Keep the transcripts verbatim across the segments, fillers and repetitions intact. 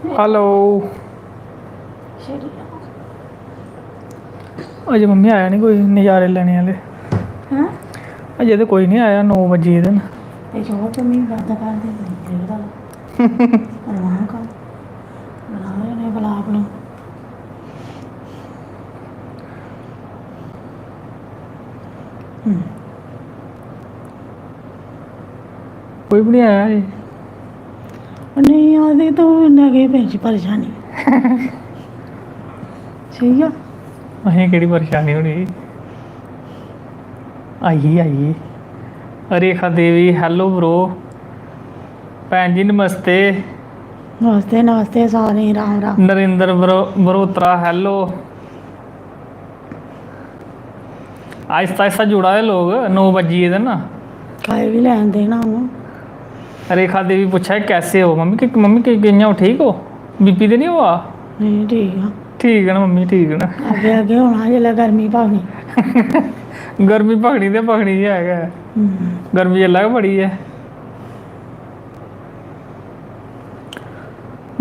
Hello. Ajay mummy आया नहीं कोई नज़ारे लैने आह्ले। हैं? अजय तो कोई नहीं आया, नौ बज्जी गेदे न। ते चलो, ते मिगी गंद कर दे, ते निकली गेदा। आराम कर। बनाओ इ'नें बला अपनी। हम्म। कोई भी नहीं आया है। नहीं आए ते इन्ना केह् पेंच परेशानी। ठीक ऐ। असें केह्ड़ी परेशानी होनी? आई गेई, आई गेई। Rekha Devi, hello bro। भैन जी, नमस्ते। नमस्ते, नमस्ते सारें गी, राम राम। नरेंद्र बरो-, बरोत्रा, hello। आहिस्ता, आहिस्ता जुड़ा दे लोग, नौ बज्जी गेदे ना। खाई बी लैन देना हून। रेखा देवी पूछा है, "कैसे हो मम्मी?" कि, "मम्मी, कि, कि'यां हो, ठीक हो? बीपी ते नहीं हुआ?" नहीं, ठीक हाँ। ठीक है ना मम्मी, ठीक है ना। अग्गें, अग्गें होना जिसलै गर्मी भखनी। गर्मी भखनी ते भखनी गै है। हम्म। गर्मी इसलै गै बड़ी ऐ।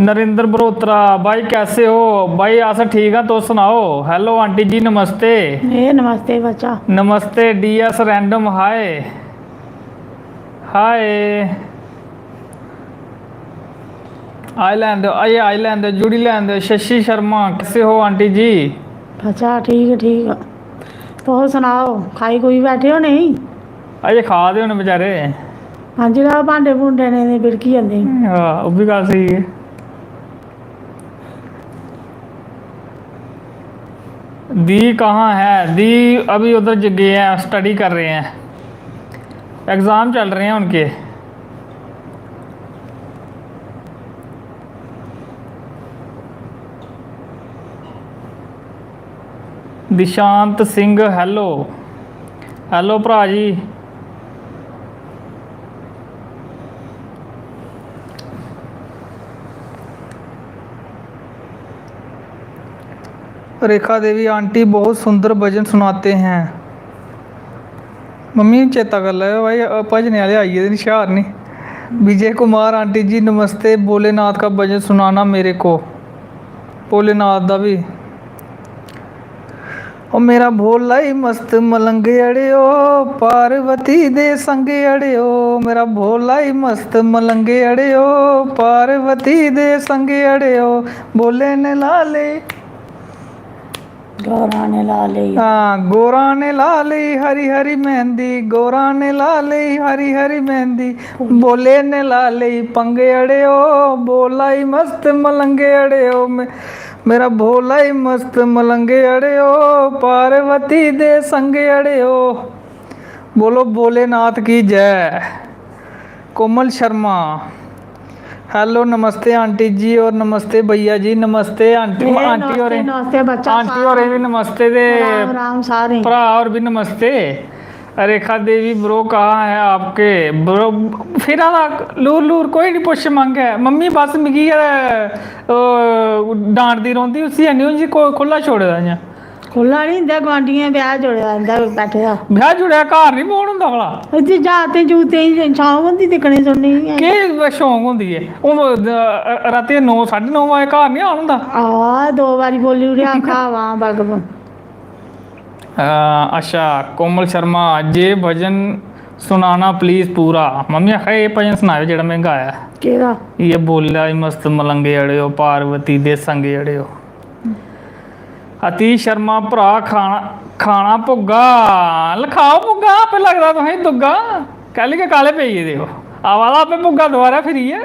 नरेंद्र बरोत्रा, भाई कैसे हो? भाई अस ठीक आं, तुस सनाओ। Hello आंटी जी, नमस्ते। ए नमस्ते बच्चा। नमस्ते, D S random, hi। Hi। आई लैन दो, अजय आई लैन दो, जुड़ी लैन दो। शशि शर्मा, कैसे हो आंटी जी? बच्चा ठीक, ठीक। तुस सनाओ, खाई खुई बैठे हो नहीं? अजय खा दे होने बेचारे। हां जी, लो भांडे भूंडे ने ते बिड़की जंदे। हां, ओह् बी गल्ल स्हेई ऐ। दी कहाँ है? दी अभी उधर ज-, गए हैं, study कर रहे हैं, exam चल रहे हैं उनके। दिशांत सिंह, hello। Hello भ्राऽ जी। रेखा देवी आंटी बहुत सुंदर भजन सुनाते हैं। मम्मी चेता कर लैओ भाई, अ, भजने आह्ले आई गेदे न, हुशार निं। विजय कुमार आंटी जी नमस्ते, भोलेनाथ का भजन सुनाना मेरे को। भोलेनाथ दा बी। ओ मेरा भोला ही मस्त मलंग अड़ेओ, पार्वती दे संग अड़ेओ, मेरा भोला ही मस्त मलंग अड़ेओ, पार्वती दे संग अड़ेओ, भोले ने ला ले। गौरा ने ला लेई। हां, गौरा ने ला लेई हरी हरी मेहंदी, गौरा ने ला लेई हरी हरी मेहंदी, भोले ने ला लेई पंगे अड़ेओ, भोला ही मस्त मलंगे अड़ेओ, मे-, मेरा भोला ही मस्त मलंगे अड़ेओ, पार्वती दे संगे अड़ेओ। बोलो भोलेनाथ की जय। कोमल शर्मा, hello, नमस्ते आंटी जी और नमस्ते भैया जी। नमस्ते आंटी, ए, आंटी नमस्ते, होरें, नमस्ते बच्चा, आंटी सारें होरें बी नमस्ते ते राम राम सारें। भ्राऽ होर बी नमस्ते। रेखा देवी bro कहाँ है आपके? Bro फिरा दा लूर लूर, कोई निं पुच्छ मंग ऐ। मम्मी बस मिगी गै, ओह्, डांटदी रौंह्दी, उसी हैनी, उसी को-, खु'ल्ला छोड़े दा इ'यां। खु'ल्ला निं, इं'दे गुआंढियें ब्याह् जुड़े दा, इं'दा बैठे दा। ब्याह् जुड़ेआ, घर निं बौह्न होंदा भला? इत्थै जागतें जूगतें गी शौक होंदी दिक्खने सुनने दी। केह् शौक होंदी ऐ? हून, अ, रातीं नौ, साड्ढे नौ बजे घर निं आन होंदा? आहो, दो बारी बोल्ली ओड़ेआ, आखा, "हां, बग ब-" अ, अच्छा, कोमल शर्मा, जे भजन सुनाना please पूरा। मम्मी आखा, "एह् भजन सनाएओ जेह्ड़ा में गाया ऐ।" केह्ड़ा? इ'यै बोल्लेआ ई मस्त मलंगे अड़ेओ, पार्वती दे संगे अड़ेओ। अतीश शर्मा, भ्राऽ खाना, खाना भुग्गा, लखाओ भुग्गा, आपे लगदा तुसें दुग्गा, कैह्ली गै काह्ले पेई गेदे ओ? आवा दा आपे भुग्गा दोबारा फिरियै।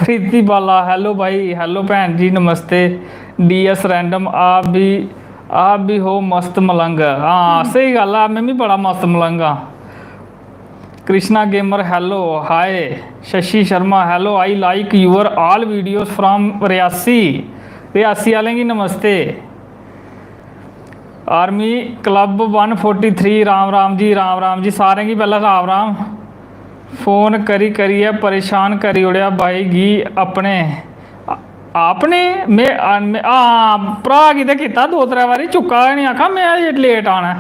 प्रीति बाला, hello भाई, hello भैन जी, नमस्ते। D S random, आप भी, आप भी हो मस्त मलंग। हां, स्हेई गल्ल ऐ, में बी बड़ा मस्त मलंग आं। Krishna gamer, hello, hi। Shashi Sharma, hello, I like your all videos from Reasi. Reasi आह्लें गी नमस्ते। Army Club one forty three, Ram Ram ji, Ram Ram ji, सारें गी पैह्लें राम राम। फोन करी करियै परेशान करी ओड़ेआ बाई गी अपने। आ-, अपने? में, आ, में, हां, भ्राऽ गी ते कीता दो त्रै बारी, चुक्का गै निं, आखा में अजें late आना ऐ।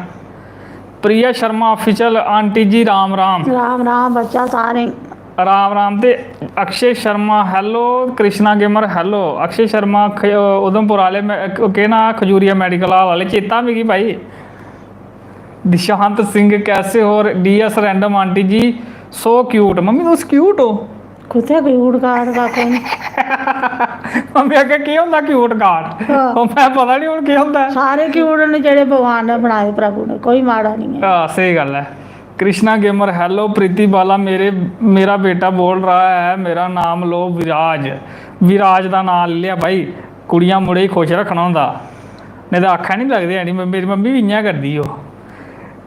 प्रिया शर्मा official, आंटी जी राम राम। राम राम बच्चा सारें गी। राम राम ते Akshay Sharma, hello। Krishna gamer, hello। Akshay Sharma, ख-, उधमपुर आह्ले, में, केह् नांऽ, खजूरिया मेडिकल हाल आह्ले, चेता मिगी भाई। दिशांत सिंह, कैसे हो? डीएस रैंडम आंटी जी, so cute। मम्मी, तुस क्यूट हो? कुत्थै क्यूट कार्ड दा फोन? मम्मी आखेआ, "केह् होंदा क्यूट कार्ड?" हां। ओह्, मैं पता नहीं हुन केह् होंदा ऐ। सारे क्यूट न जेह्ड़े भगवान ने बनाए, प्रभु ने, कोई माड़ा नहीं है। हां, स्हेई गल्ल ऐ। Krishna gamer, hello। प्रीति बाला, मेरे, मेरा बेटा बोल रहा है, मेरा नाम लो विराज। विराज दा नांऽ लेई लेआ भाई, कुड़ियां मुड़े गी खुश रक्खना होंदा, नेईं तां आक्खै निं लगदे हैन। मेरी मम्मी बी इ'यां करदी ओह्।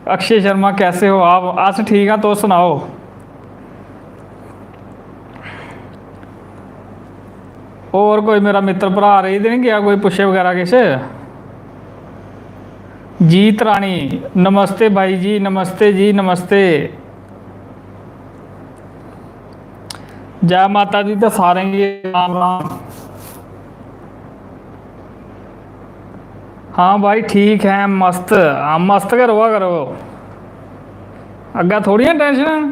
अक्षय शर्मा, कैसे हो आप? अस ठीक आं, तुस सनाओ। होर कोई मेरा मित्तर भ्राऽ रेही ते निं गेआ, कोई पुच्छे बगैरा किश? जीत रानी, नमस्ते भाई जी, नमस्ते जी, नमस्ते। जै माता दी ते सारें गी राम राम। हाँ भाई, ठीक है, मस्त। हाँ, मस्त गै र'वा करो। अग्गें थोह्ड़ियां टैंशनां।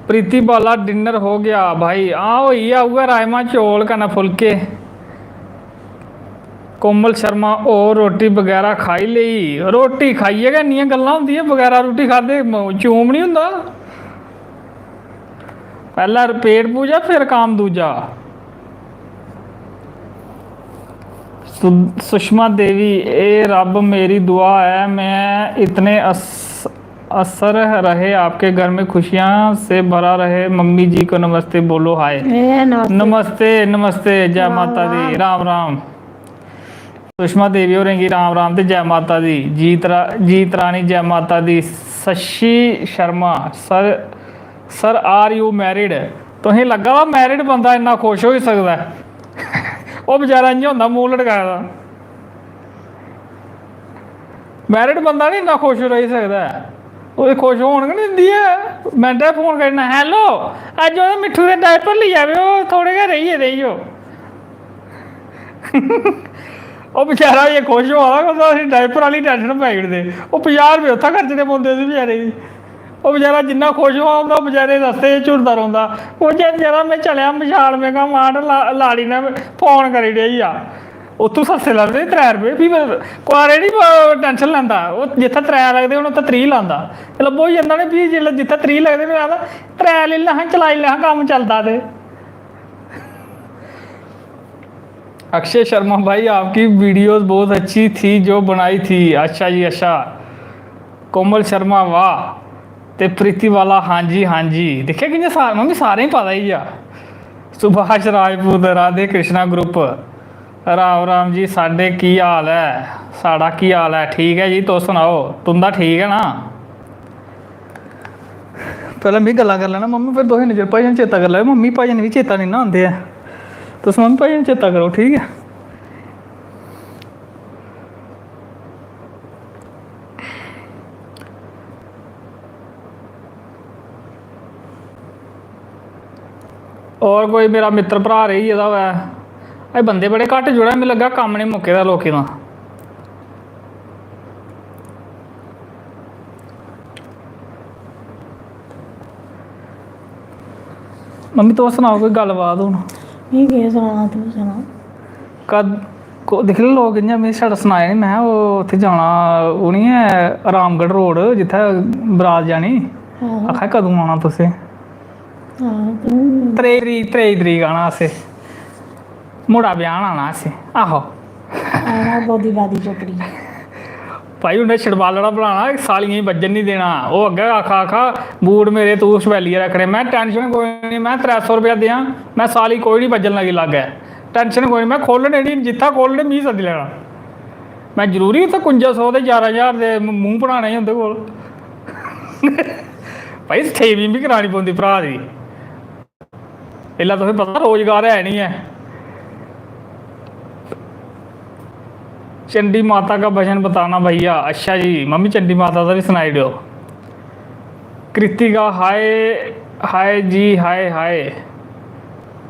प्रीति बाला, डिनर हो गया भाई? हां, होई गेआ, उ'ऐ राजमा चौल कन्नै फुलके। कोमल शर्मा, होर रोटी बगैरा खाई लेई? रोटी खाइयै गै इन्नियां गल्लां होंदियां, बगैरा रुट्टी खाद्धे म-, चूम निं होंदा। पैह्ला पेट पूजा, फिर काम दूजा। सु-, सुषमा देवी, ए रब, मेरी दुआ ऐ, मैं इतने अस-, असर रहे आपके घर में, खुशियां से भरा रहे। मम्मी जी को नमस्ते बोलो, हाय। ए, नमस्ते। नमस्ते, नमस्ते, जय राम माता दी, राम। राम राम। सुषमा देवी होरें गी राम राम ते जय माता दी। जीत रा-, जीत रानी, जय माता दी। Shashi Sharma, sir, sir, are you married? तुसें लग्गा दा मैरिड बंदा इन्ना खुश होई सकदा ऐ? ओह् बेचारा इ'यां होंदा, मूंह लटकाए दा। मैरिड बंदा निं इन्ना खुश रेही सकदा ऐ। ओह् खुश होन गै निं दिंदी ऐ। मैंटे फोन करना, "Hello, अज्ज ओह्दे मिट्ठू दे डायपर लेई आवेओ, थोह्ड़े गै रेही गेदे ही ओह्।" ओह् बेचारा होइयै खुश होआ दा होंदा, उसी डायपर आह्ली टैंशन पाई ओड़दे। ओह् पंजाह् रपेऽ उत्थै खर्चने पौंदे उसी बेचारे गी। ओह् बेचारा जिन्ना खुश होआ होंदा, ओह् बेचारे रस्ते च झुरदा रौंह्दा। ओह् जे-, जेह्ड़ा में चलेआ मशाल मेगा मार्ट, ला-, लाड़ी ने फोन करी ओड़ेआ ई आ। उत्थूं सस्ते लभदे त्रै रपेऽ। फ्ही कुआरे निं टैंशन लैंदा, ओह् जित्थै त्रै लगदे हून उत्थै त्रीह् लांदा। ते लब्भो होई जंदा ना, फ्ही जिसलै जित्थै त्रीह् लगदे, फ्ही आखदा, "त्रै लेई लैं, चलाई लैं, कम्म चलदा ते।" अक्षय शर्मा भाई, आपकी वीडियोज़ बहुत अच्छी थी जो बनाई थी। अच्छा जी, अच्छा। कोमल शर्मा, वाह। ते प्रीति बाला, हाँ जी, हाँ जी। दिक्खेआ कि'यां सार-, मम्मी, सारें गी पता ही आ। सुभाष राजपूत, राधे कृष्णा ग्रुप, राम राम जी। साढ़े की हाल ऐ? साढ़ा की हाल ऐ? ठीक ऐ जी, तुस सनाओ, तुं'दा ठीक ऐ ना? पैह्लें में गल्लां करी लैना मम्मी, फिर तुस इन्ने चिर भजन चेता करी लैओ। मम्मी, भजन बी चेता निं ना आंदे ऐ। तुस मम्मी भजन चेता करो, ठीक ऐ? होर कोई मेरा मित्तर भ्राऽ रेही गेदा होऐ। अज्ज बंदे बड़े घट्ट जुड़े, मिगी लग्गा कम्म निं मुक्के दा लोकें दा। मम्मी, तुस सनाओ कोई गल्ल बात हून। में केह् सनाना, तूं सना। कद-, को-, दिक्खी लैओ लोक इ'यां, में छड़ा सनाया निं, में ओह् उत्थै जाना, ओह् निं ऐ रामगढ़ रोड जित्थै बरात जानी। आहो। आखा दे, "कदूं आना तुसें?" आहो, तूं त्रेई तरीक, त्रेई तरीक आना असें। मुड़ा ब्याह्न आना असें। आहो। आना बोदी बादी चोपड़ी। भाई, उ'नें छड़बालड़ा बनाना, सालियें गी बज्जन निं देना। ओह् अग्गें आखा, आखा, "बूट मेरे तूं छपैलियै रक्खने।" में, "टैंशन कोई निं, में त्रै सौ रपेआ देआं, में साली कोई निं बज्जन लगी लागै। टैंशन कोई निं, में खोह्लने निं, जित्थै खोह्लने, मी सद्दी लैना।" में जरूरी उत्थै कुंजा सौ ते ञारां ज्हार दे म-, मूंह् बनाने हे उं'दे कोल। भाई, shaving बी करानी पौंदी भ्राऽ दी। इसलै तुसें पता, रोजगार है निं ऐ। चंडी माता का भजन बताना भैया। अच्छा जी, मम्मी, चंडी माता दा बी सनाई ओड़ेओ। कृतिका, हाय, हाय जी, हाय, हाय।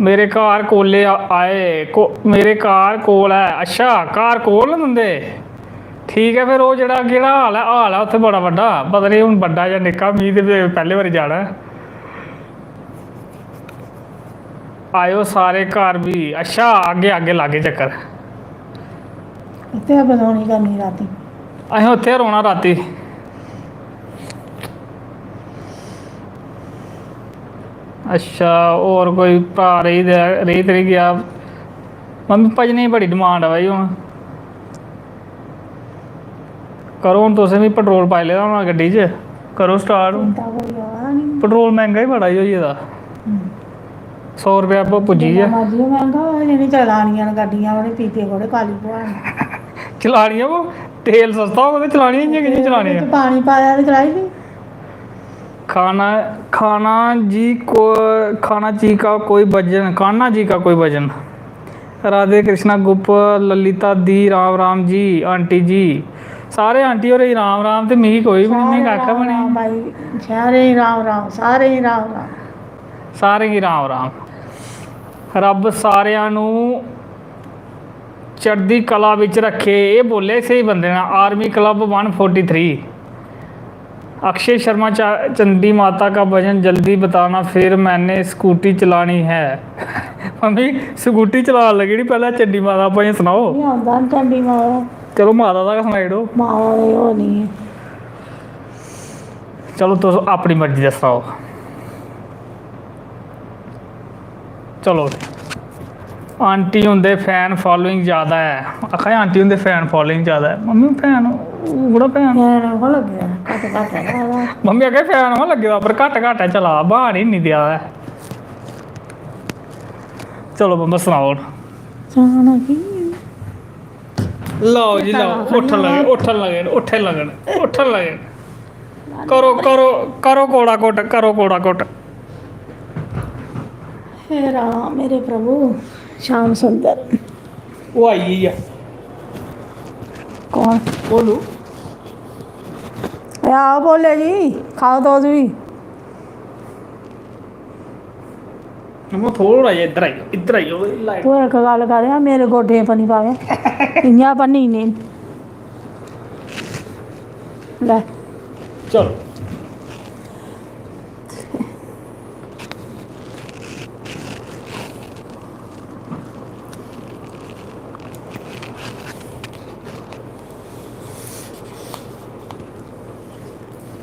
मेरे घर कोले आ-, आए, को-, मेरे घर कोल ऐ। अच्छा, घर कोल न तुं'दे? ठीक ऐ, फिर ओह् जेह्ड़ा, केह्ड़ा हाल ऐ? हाल ऐ उत्थै बड़ा बड्डा, पता निं हून बड्डा जां निक्का, मी ते पैह्ले बारी जाना ऐ। आयो सारे घर भी। अच्छा, आगे आगे लागे चक्कर। उत्थै बसोनी करनी रातीं। असें उत्थै रौह्ना रातीं। अच्छा, होर कोई भ्राऽ रेही ते रेही ते रेही गेआ। मम्मी, भजने दी बड़ी डिमांड ऐ भाई हून। करो हून, तुसें बी पेट्रोल पाई लेदा होना गड्डी च, करो स्टार्ट हून। चेता कोई आवा दा निं। पेट्रोल मैंह्गा ही बड़ा ही होई गेदा। हूं। सौ रपेआ प- पुज्जी जिन्ना गेआ। मर्जी होऐ मैंह्गा होऐ, जेह्ड़ी चलानियां न गड्डियां, उ'नें पीपे कोड़े काली भुआन। चलानियां वो, तेल सस्ता होग ते चलानियां इ'यां कि'यां चलानियां? पानी पाया ते चलाई दी। खाना, खाना जी को, खाना जी का कोई वजन, कान्हा जी का कोई वजन। राधे कृष्णा गुप, ललिता दी, राम राम जी, आंटी जी, सारे आंटी होरें गी राम राम। ते मिगी कोई बी निं, मिगी कक्ख बी निं। भाई, सारें गी राम राम, सारें गी राम राम। सारें गी राम राम। रब्ब सारेआं नू चढ़दी कला बिच रक्खे। एह् बोले स्हेई बंदे ने। Army club one forty three. Akshay Sharma चा-, चंडी माता का भजन जल्दी बताना, फिर मैंने स्कूटी चलानी है। मम्मी, स्कूटी चलान लगी नी, पैह्लें चंडी माता दा भजन सनाओ। नहीं आंदा चंडी माता। चलो, माता दा गै सनाई ओड़ो। माता दे ओह् नहीं है। चलो, तुस अपनी मर्जी दा सनाओ। चलो, आंटी हुंदे फैन फॉलोइंग ज्यादा ऐ। आखा दे आंटी हुंदे फैन फॉलोइंग ज्यादा ऐ। मम्मी, फैन, ओह्कड़ा फैन। फैन ओह् लग्गे दा, घट्ट घट्ट ऐ ज्यादा। मम्मी आखा दे फैन ओह् लग्गे दा, पर घट्ट घट्ट ऐ चला दा, ब्हान ही निं देआ दा ऐ। चलो बम्बा, सनाओ हून। सनाना की? लाओ जी, लाओ, उठन लगे, उठन लगे, उठन लगे, उठन लगे। करो, करो, करो कोड़ा कुट, करो कोड़ा कुट। हे राम मेरे प्रभु, श्याम सुंदर। ओह् आई गेई ऐ। कौन? बोलू। ए, आओ बोले जी, खाओ तुस भी। मम्मा, थोड़ा जेहा इद्धर आई जाओ, इद्धर आई जाओ, लाइट। तू इक गल्ल कर, यार, मेरे गोड्डें पर निं पावे। इ'यां भन्नी ने। ले। चलो।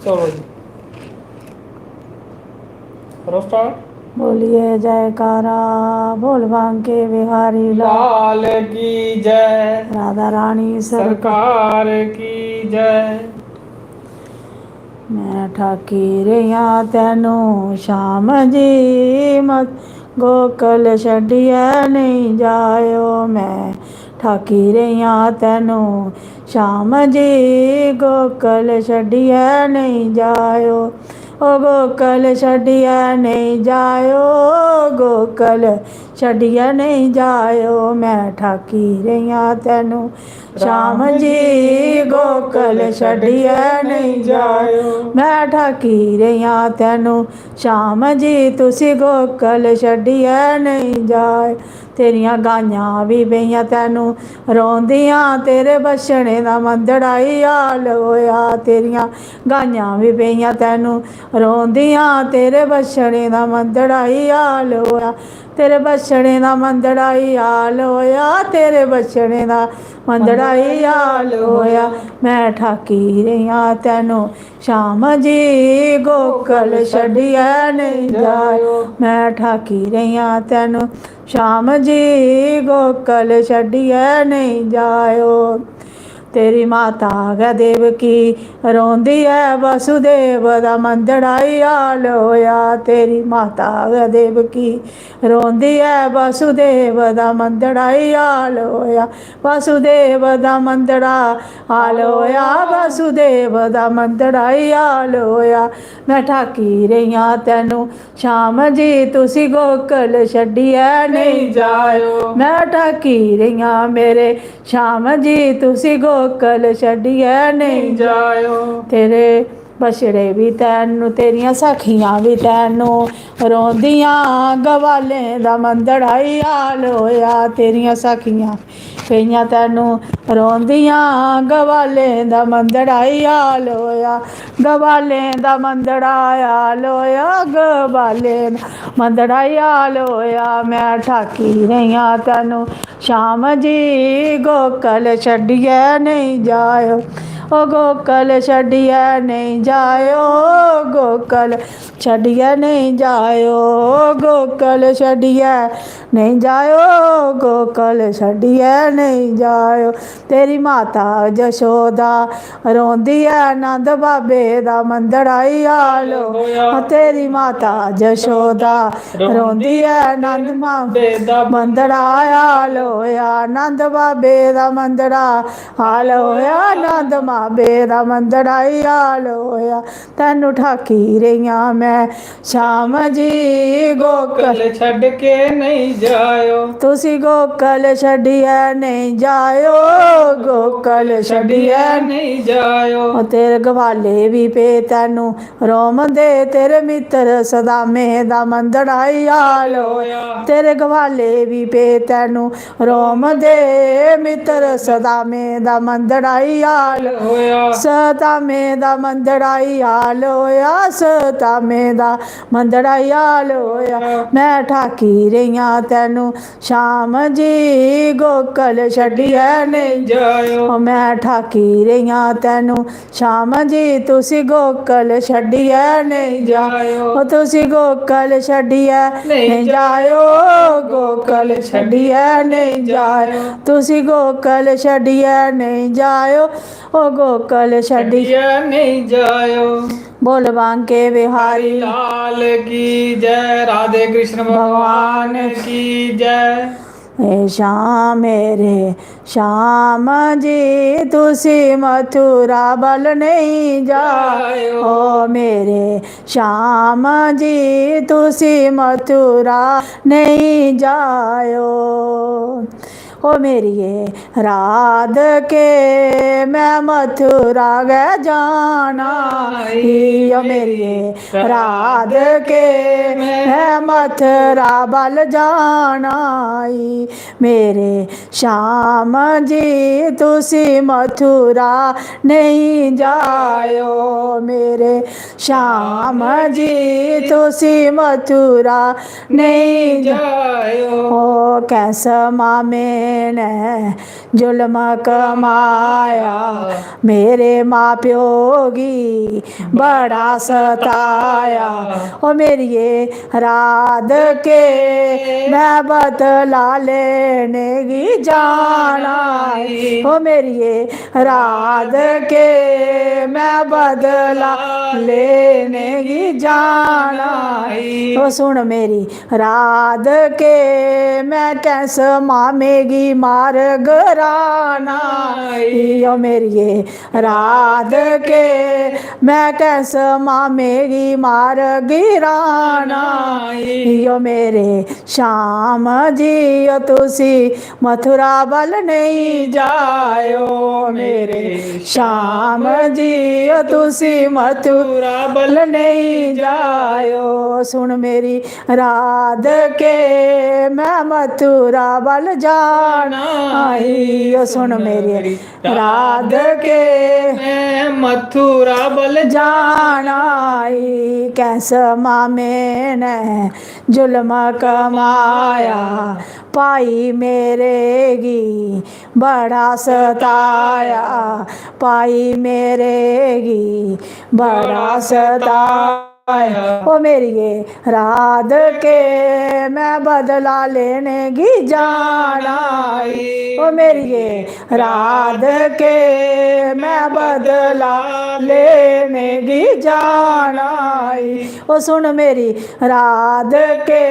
चलो जी, करो स्टार्ट। बोलिए जयकारा, बोल बांके बिहारी लाल। लाल की जय। राधा रानी सरकार। सरकार की जय। मैं ठाकी रही आं तैनू श्याम जी, मत गोकल छड्डियै नेईं जायो। मैं ठाकी रही आं तैनू श्याम जी, गोकल छड्डियै नेईं जायो। ओ गोकल छड्डियै नेईं जायो, गोकल छड्डियै नेईं जायो। मैं ठाकी रही आं तैनू श्याम जी, गोकल छड्डियै नेईं जायो। मैं ठाकी रही आं तैनू श्याम जी, तुसी गोकल छड्डियै नेईं जायो। तेरियां गाइयां बी पेइयां तैनू रोंदियां, तेरे बच्छड़ें दा मंदड़ा ई हाल होया। तेरियां गाइयां बी पेइयां तैनू रोंदियां, तेरे बच्छड़ें दा मंदड़ा ई हाल होया। तेरे बच्छड़ें दा मंदड़ा ई हाल होया, तेरे बच्छड़ें दा मंदड़ा ई हाल होया। मैं ठाकी रही आं तैनू श्याम जी, गोकल छड्डियै नेईं जायो। मैं ठाकी रही आं तैनू श्याम जी, गोकल छड्डियै नेईं जायो। तेरी माता गै देवकी रोंदी ऐ, वसुदेव दा मंदड़ा ई हाल होया। तेरी माता गै देवकी रोंदी ऐ, वसुदेव दा मंदड़ा ई हाल होया। वसुदेव दा मंदड़ा हाल होया, वसुदेव दा मंदड़ा ई हाल होया। मैं ठाकी रही आं तैनू श्याम जी, तुसी गोकल छड्डियै नेईं जायो। मैं ठाकी रही आं मेरे श्याम जी, तुसी गोकल छड्डियै नेईं जायो। तेरे बछड़े बी तैनू, तेरियां सखियां बी तैनू, रोंदियां गवालें दा मंदड़ा ई हाल होया। तेरियां सखियां पेइयां तैनू, रोंदियां गवालें दा मंदड़ा ई हाल होया। गवालें दा मंदड़ा हाल होया, गवालें दा मंदड़ा ई हाल होया। मैं ठाकी रही आं तैनू, शाम जी गोकल छड्डियै नेईं जायो, ओ गोकल छड्डियै नेईं जायो, गोकल छड्डियै नेईं जायो, गोकल छड्डियै नेईं जायो, गोकल छड्डियै नेईं जायो। तेरी माता जशोदा रोंदी ऐ, नंद बाबे दा मंदड़ा ई हाल होया। तेरी माता जशोदा रोंदी ऐ, नंद बाबे दा मंदड़ा हाल होया, नंद बाबे दा मंदड़ा हाल होया, नंद बाबे दा मंदड़ा ई हाल होया। तैनू ठाकी रही आं मैं, शाम जी गोकल गोकल छड्ड के नेईं जायो। तुसी गोकल छड्डियै नेईं जायो, गोकल छड्डियै छड्डियै नेईं जायो। ओ तेरे गवाले बी पे तैनू रोम दे, तेरे मित्तर सदामे दा मंदड़ा ई हाल होया। तेरे गवाले बी पे तैनू रोम दे, मित्तर सदामे दा मंदड़ा ई हाल होया। सदामे दा मंदड़ा ई हाल होया, सदामे दा मंदड़ा ई हाल होया। मैं ठाकी रही आं तैनू, शाम जी गोकल छड्डियै नेईं जायो। ओ मैं ठाकी रही आं तैनू, शाम जी तुसी गोकल छड्डियै नेईं जायो। ओ तुसी गोकल छड्डियै नेईं जायो, गोकल छड्डियै नेईं जायो। तुसी गोकल छड्डियै नेईं जायो, ओ गोकल छड्डियै छड्डियै नेईं जायो। बोल बांके बिहारी लाल की जय, राधे कृष्ण भगवान की जय। ए श्याम मेरे श्याम जी, तुसी मथुरा बल नेईं जायो। ओ मेरे श्याम जी, तुसी मथुरा नेईं जायो। ओ मेरिये राधके, मैं मथुरा गै जाना ई। ओ मेरिये राधके, मैं मथुरा बल जाना ई। मेरे श्याम जी, तुसी मथुरा नेईं जायो। मेरे श्याम जी, तुसी मथुरा नेईं जायो। ओ कंस मामे ने जुल्म कमाया, मेरे मां प्यो गी बड़ा सताया। ओ मेरिये राधके, मैं बदला लेने गी जाना ई। ओ मेरिये राधके, मैं बदला लेने गी जाना ई। ओ सुन मेरी राधके, मैं कंस मामे गी मार गिराना ई। ओ मेरिये राधके, मैं कंस मामे गी मार गिराना ई। ओ मेरे श्याम जी, ओ तुसी मथुरा बल नेईं जायो। मेरे श्याम जी, ओ तुसी मथुरा बल नेईं जायो। सुन मेरी राधके, मैं मथुरा बल जाना ई। ओ सुन मेरी राधके, मैं मथुरा बल जाना ई। कंस मामे ने जुल्म कमाया, भाई मेरे गी बड़ा सताया, भाई मेरे गी बड़ा सताया। ओ मेरिये राधके, मैं बदला लेने गी जाना ई। ओ मेरिये राधके, मैं बदला लेने गी जाना ई। ओ सुन मेरी राधके,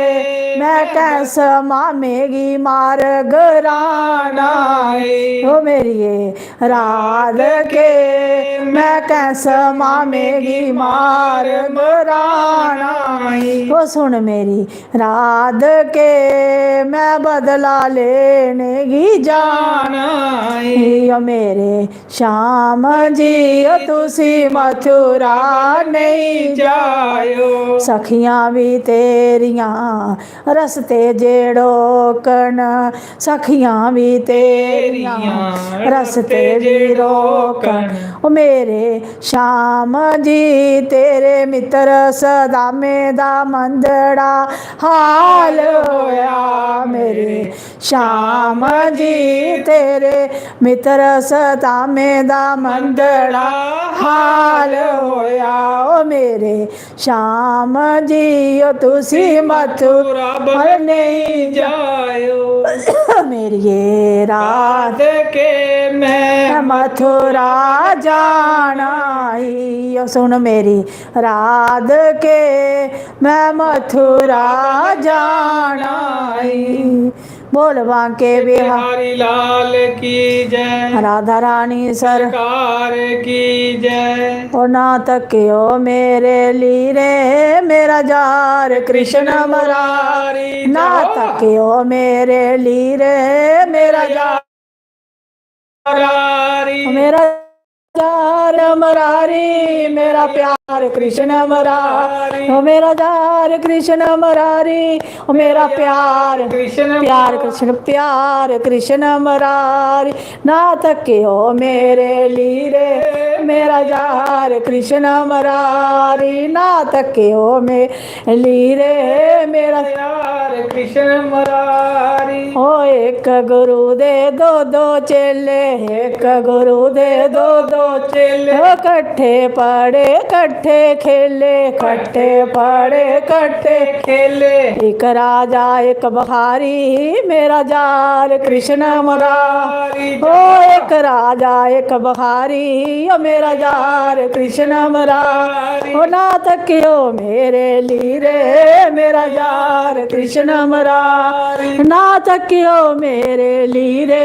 मैं कंस मामे गी मार गिराना ई। ओ मेरिये राधके, मैं कैंस मामे गी मार मराना ई। ओ सुन मेरी राधके, मैं बदला लेने गी जाना ई। ओ मेरे श्याम जी, ओ तुसी मथुरा नहीं जायो। सखियां भी तेरियां रस्ते जे रोकन, सखियां भी तेरियां रस्ते जे रोकन। ओ मेरे श्याम जी, तेरे मित्र सदामे दा मंदड़ा हाल होया। मेरे श्याम जी, तेरे मित्र सदामे दा मंदड़ा हाल होया। ओ मेरे श्याम जी, ओ तुसी मथुरा मथुरा बल नहीं जायो। मेरिये राधके, मैं मथुरा जाना ई। ओ सुन मेरी राधके, मैं मथुरा जाना ई। बोल बांके बिहारी बिहारी लाल की जय। राधा रानी सर सरकार की जय। ओ ना तक्यो मेरे लीरे, मेरा जार कृष्ण मुरारी। ना तक्यो मेरे लीरे, मेरा जार मुरारी। मेरा जार मुरारी, मेरा प्यार कृष्ण मुरारी। ओ मेरा जार कृष्ण मुरारी, ओ मेरा प्यार कृष्ण प्यार कृष्ण, प्यार कृष्ण मुरारी। ना तक्यो मेरे लीरे, मेरा जार कृष्ण मुरारी। ना तक्यो मेरे लीरे, मेरा जार कृष्ण मुरारी। ओ एक गुरु दे दो दो चेले, एक गुरु दे दो दो चेले। ओ कट्ठे पढ़े, कट्ठे खेले, कट्ठे पढ़े, कट्ठे खेले। एक राजा, एक भिखारी, मेरा जार कृष्ण मुरारी। ओ एक राजा, एक भिखारी, ओ मेरा जार कृष्ण मुरारी। ओ ना तक्यो मेरे लीरे, मेरा जार कृष्ण मुरारी। ना तक्यो मेरे लीरे,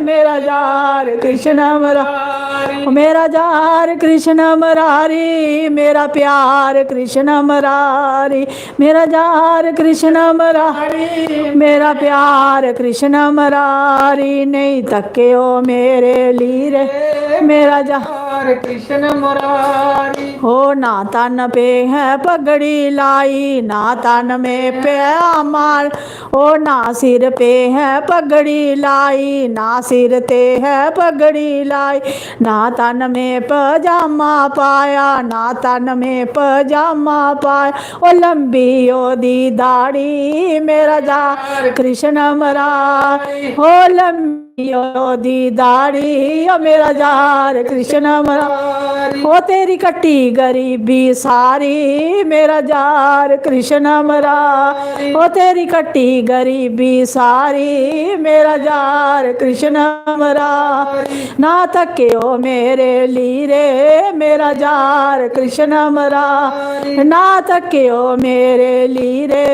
मेरा जार कृष्ण मुरारी। ओ मेरा जार कृष्ण मुरारी, मेरा प्यार कृष्ण मुरारी। मेरा जार कृष्ण मुरारी, मेरा प्यार कृष्ण मुरारी। नहीं तक्यो मेरे लीरे, मेरा जार कृष्ण मुरारी। ओ ना तन पे है पगड़ी लाई, ना तन में पे माल। ओ ना सिर पे है पगड़ी लाई, ना सिर ते है पगड़ी लाई। ना तन में पजामा पाया, ना तन में पजामा पाया। ओ लंबी ओदी दाढ़ी, मेरा जार कृष्ण मुरारी। ओ लंबी ओदी दाढ़ी, ओ मेरा जार कृष्ण मुरारी। ओ तेरी कट्टी गरीबी सारी, मेरा जार कृष्ण मुरारी। ओ तेरी कट्टी गरीबी सारी, मेरा जार कृष्ण मुरारी। ना तक्यो मेरे लीरे, मेरा जार कृष्ण मुरारी। ना तक्यो मेरे लीरे,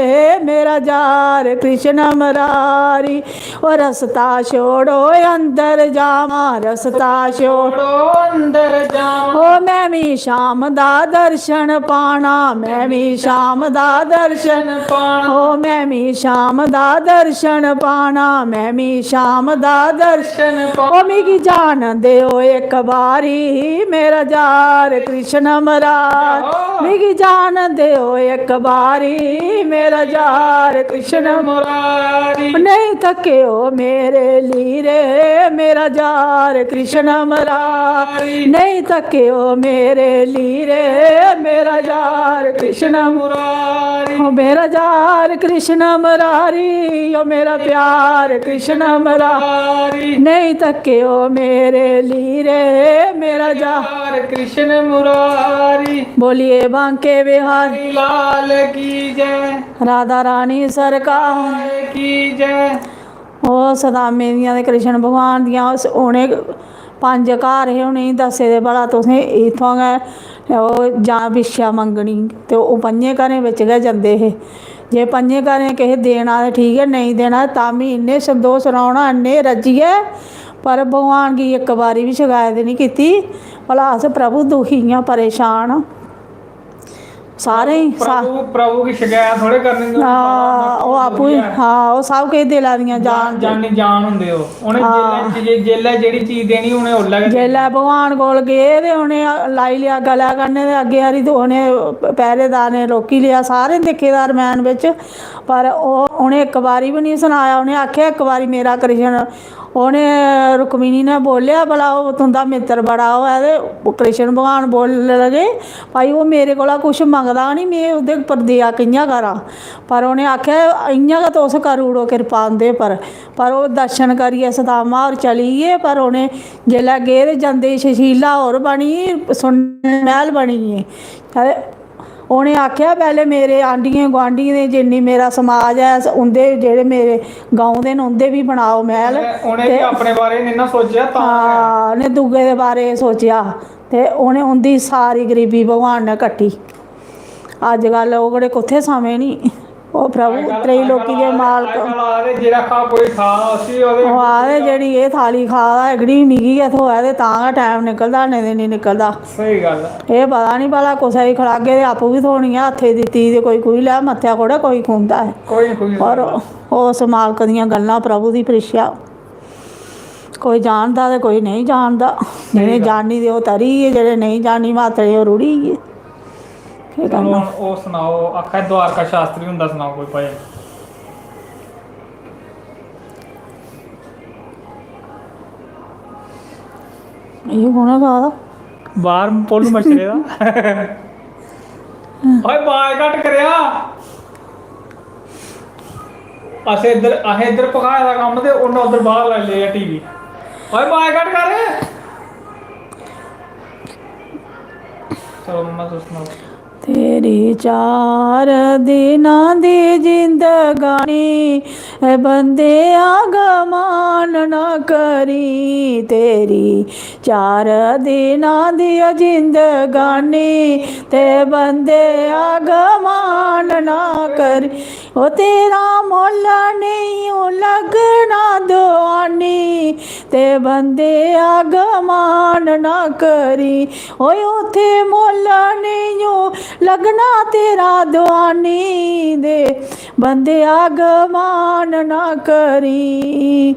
मेरा जार कृष्ण मुरारी। ओ रस्ता छोड़ो अंदर जावां, रस्ता छोड़ो अंदर जावां। ओ मैं भी श्याम दा दर्शन पाना, मैं भी श्याम दा दर्शन पाना। ओ मैं भी श्याम दा दर्शन पाना, मैं भी श्याम दा दर्शन पाना। ओ मिगी जान देओ एक बारी, मेरा जार कृष्ण मुरारी। मिगी जान देओ एक बारी, मेरा जार कृष्ण मुरारी। नहीं तक्यो मेरे लीरे, मेरा जार कृष्ण मुरारी। नहीं तक्यो मेरे लीरे, मेरा जार कृष्ण मुरारी। ओ मेरा जार कृष्ण मुरारी, ओ मेरा प्यार कृष्ण मुरारी। नहीं तक्यो मेरे लीरे, मेरा जार कृष्ण मुरारी। बोलिए बांके बिहारी लाल की जय। राधा रानी सरकार की जय। ओह् सदामें दियां ते कृष्ण भगवान दियां, उस, उ'नें पंज घर हे, उ'नेंगी दस्से दे, भला तुसें इत्थुआं गै ओह् जां भिक्षा मंगनी, ते ओह् पंजें घरें बिच गै जंदे हे। जे पंजें घरें किश देना ते ठीक ऐ, नेईं देना तां बी इन्ने संदोख रौह्ना, इन्ने रज्जियै, पर भगवान गी इक बारी बी शकैत निं कीती, भला अस प्रभु दुखी आं, परेशान आं। सारें गी सा- प्रभु प्रभु की शिकायत थोड़े करनी, हां, ओह् आपूं ही, हां, ओह् सब किश दिला दियां, जान दे। जानी जान होंदे ओह्। उ'नें हां। जेल्लै चीज, जेल्लै जेह्ड़ी चीज देनी, उ'नें ओल्लै गै देनी। जेल्लै भगवान कोल गे ते उ'नें लाई लेआ गलै कन्नै, ते अग्गें हारी ते उ'नें पैह्रेदारें रोकी लेआ, सारें दिक्खे दा रमैन बिच, पर ओह्, उ'नें इक बारी बी निं सनाया। उ'नें आखेआ, "इक बारी मेरा कृष्ण," उ'नें, रुक्मिणी ने बोलेआ, "भला ओह् तुं'दा मित्तर बड़ा होऐ," ते कृष्ण भगवान बोलन लगे, "भाई, ओह् मेरे कोला कुछ मंगदा निं, में ओह्दे पर देआ कि'यां करां?" पर उ'नें आखेआ, "इ'यां गै तुस करी ओड़ो किरपा उं'दे पर।" पर ओह् दर्शन करियै सदामा होर चली गे, पर उ'नें जिसलै गे ते जंदे सुशीला होर बनी, सुन्ने मैह्ल बनी गे। ते उ'नें आखेआ, "पैह्लें मेरे आंढियें गुआंढियें दे, जिन्नी मेरा समाज ऐ, उं'दे, जेह्ड़े मेरे गांव दे न, उं'दे बी बनाओ मैह्ल।" उ'नें बी अपने बारे च निं ना सोचेआ, तां हां, उ'नें दूए दे बारे च सोचेआ, ते उ'नें, उं'दी सारी गरीबी भगवान ने कट्टी। अजकल्ल ओह्कड़े कुत्थै समें निं, ओह् प्रभु त्रैलोकी दे मालक। अजकल्ल आखदे, "जेह्ड़ा खा कोई खा, उसी ओह्दे" ओह् आखदे, "जेह्ड़ी एह् थाली खा दा, एह्कड़ी मिगी गै थ्होऐ ते तां गै टैम निकलदा, नेईं ते निं निकलदा।" स्हेई गल्ल ऐ। एह् पता निं भला कुसै गी खलागे ते आपूं बी थ्होनी ऐ, हत्थै दी दित्ती दी ते कोई खुई लै, मत्थै कोड़ा कोई खुंदा ऐ। कोई निं खुई और सकदा। उस मालक दियां गल्लां, प्रभु दी प्रीक्षा, कोई जानदा ते कोई नेईं जानदा। जि'नें जानी ते ओह् तरी गे, जेह्ड़े नेईं जानी मातरे ओह् रुढ़ी गे। केह् चलो, करना? हून ओह् सनाओ, आखै द्वारका शास्त्री हुंदा सनाओ कोई भजन। एह् कु'न गा दा? बाहर भोलू मच्छरे दा। ओए, बाज घट्ट करेआ। असें इद्धर, असें इद्धर भखाए दा कम्म ते उन्नै उद्धर बाहर लाई लेआ टीवी। ओए, बाज घट्ट कर। चलो मम्मा, तुस सनाओ। तेरी चार दिनां दी जिंदगानी, ए बंदेआ गमान ना करी। तेरी चार दिनां दी जिंदगानी, ते बंदेआ गमान ना करी। ओ तेरा मुल्ल नेईं ओ लगना दुआनी, ते बंदेआ गमान ना करी। ओए उत्थे मुल्ल नेईं ओ लगना तेरा दुआनी दे, बंदेआ गमान ना करी।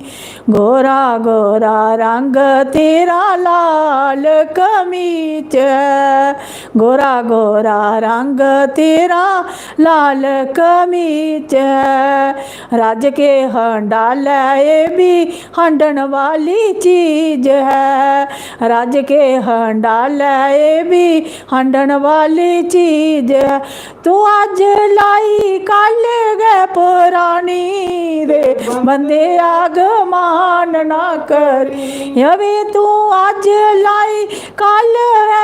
गोरा गोरा रंग तेरा लाल कमीच ऐ, गोरा गोरा रंग तेरा लाल कमीच ऐ। रज के हंडालै, एह् बी हंडन वाली चीज ऐ। रज के हंडालै, एह् बी हंडन वाली चीज ऐ। तू अज्ज लाई, कल गै परानी दे, बंदेआ गमान ना करी। अबे तू अज्ज लाई, कल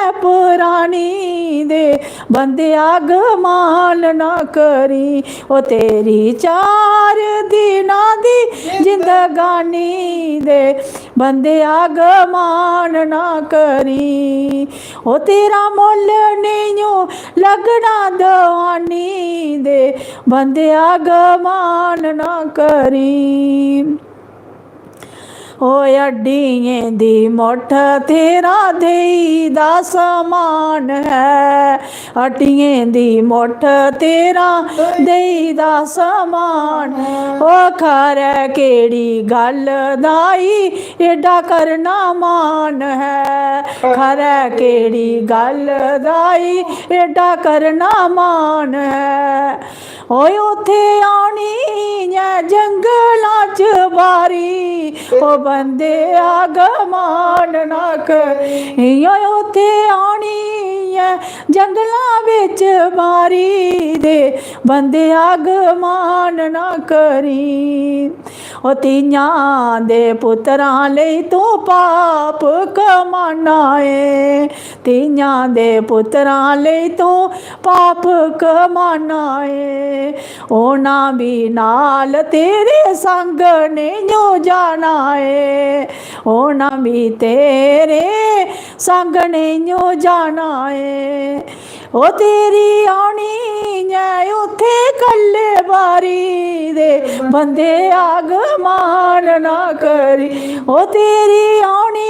ऐ परानी दे, बंदेआ गमान ना करी। ओ तेरी चार दिनां दी जिंदगानी दे, बंदेआ गमान ना करी। ओ तेरा मुल्ल नेईं ओ लगना दुआनी दे, बंदेआ गमान ना करी। ओ अड्डियें दी मुट्ठ तेरा देई दा समान ऐ, अड्डियें दी मुट्ठ तेरा देई दा समान। ओ खरै केह्ड़ी गल्ल दा ई एड्डा करना मान ऐ, खरै केह्ड़ी गल्ल दा ई एड्डा करना मान ऐ। ओए उत्थे आनी ऐ जंगलां च बारी, ओ बंदेआ गमान ना करी। ओए उत्थे आनी ऐ जंगलां बिच बारी दे, बंदेआ गमान ना करी। ओ धीयां दे पुत्तरां लेई तूं पाप कमाना ऐ, धीयां दे पुत्तरां लेई तूं पाप कमाना ऐ। उ'नां बी नाल तेरे संग नेइयों जाना ऐ, उ'नां बी तेरे संग नेइयों जाना ऐ। ओ तेरी आनी ऐ उत्थे कल्ले बारी दे, बंदेआ मान ना करी। ओ तेरी औनी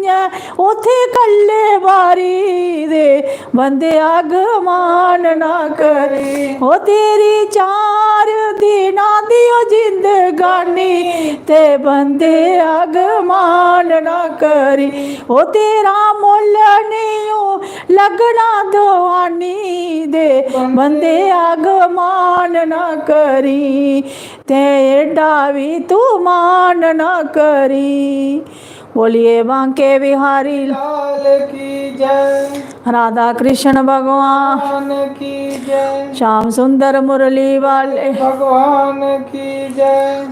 ऐ उत्थै कल्ले बारी दे, बंदे अगमान ना करी। ओ तेरी चार दिनां दी ओ जिंदगानी, ते बंदे अगमान ना करी। ओ तेरा मुल्ल नेईं ओ लग्गना दुआनी दे, बंदे अगमान ना करी। ते एडा भी तू मान ना करी। बोलिए बांके बिहारी लाल की जय। राधा कृष्ण भगवान भगवान की जय। श्याम सुंदर मुरली वाले भगवान की जय।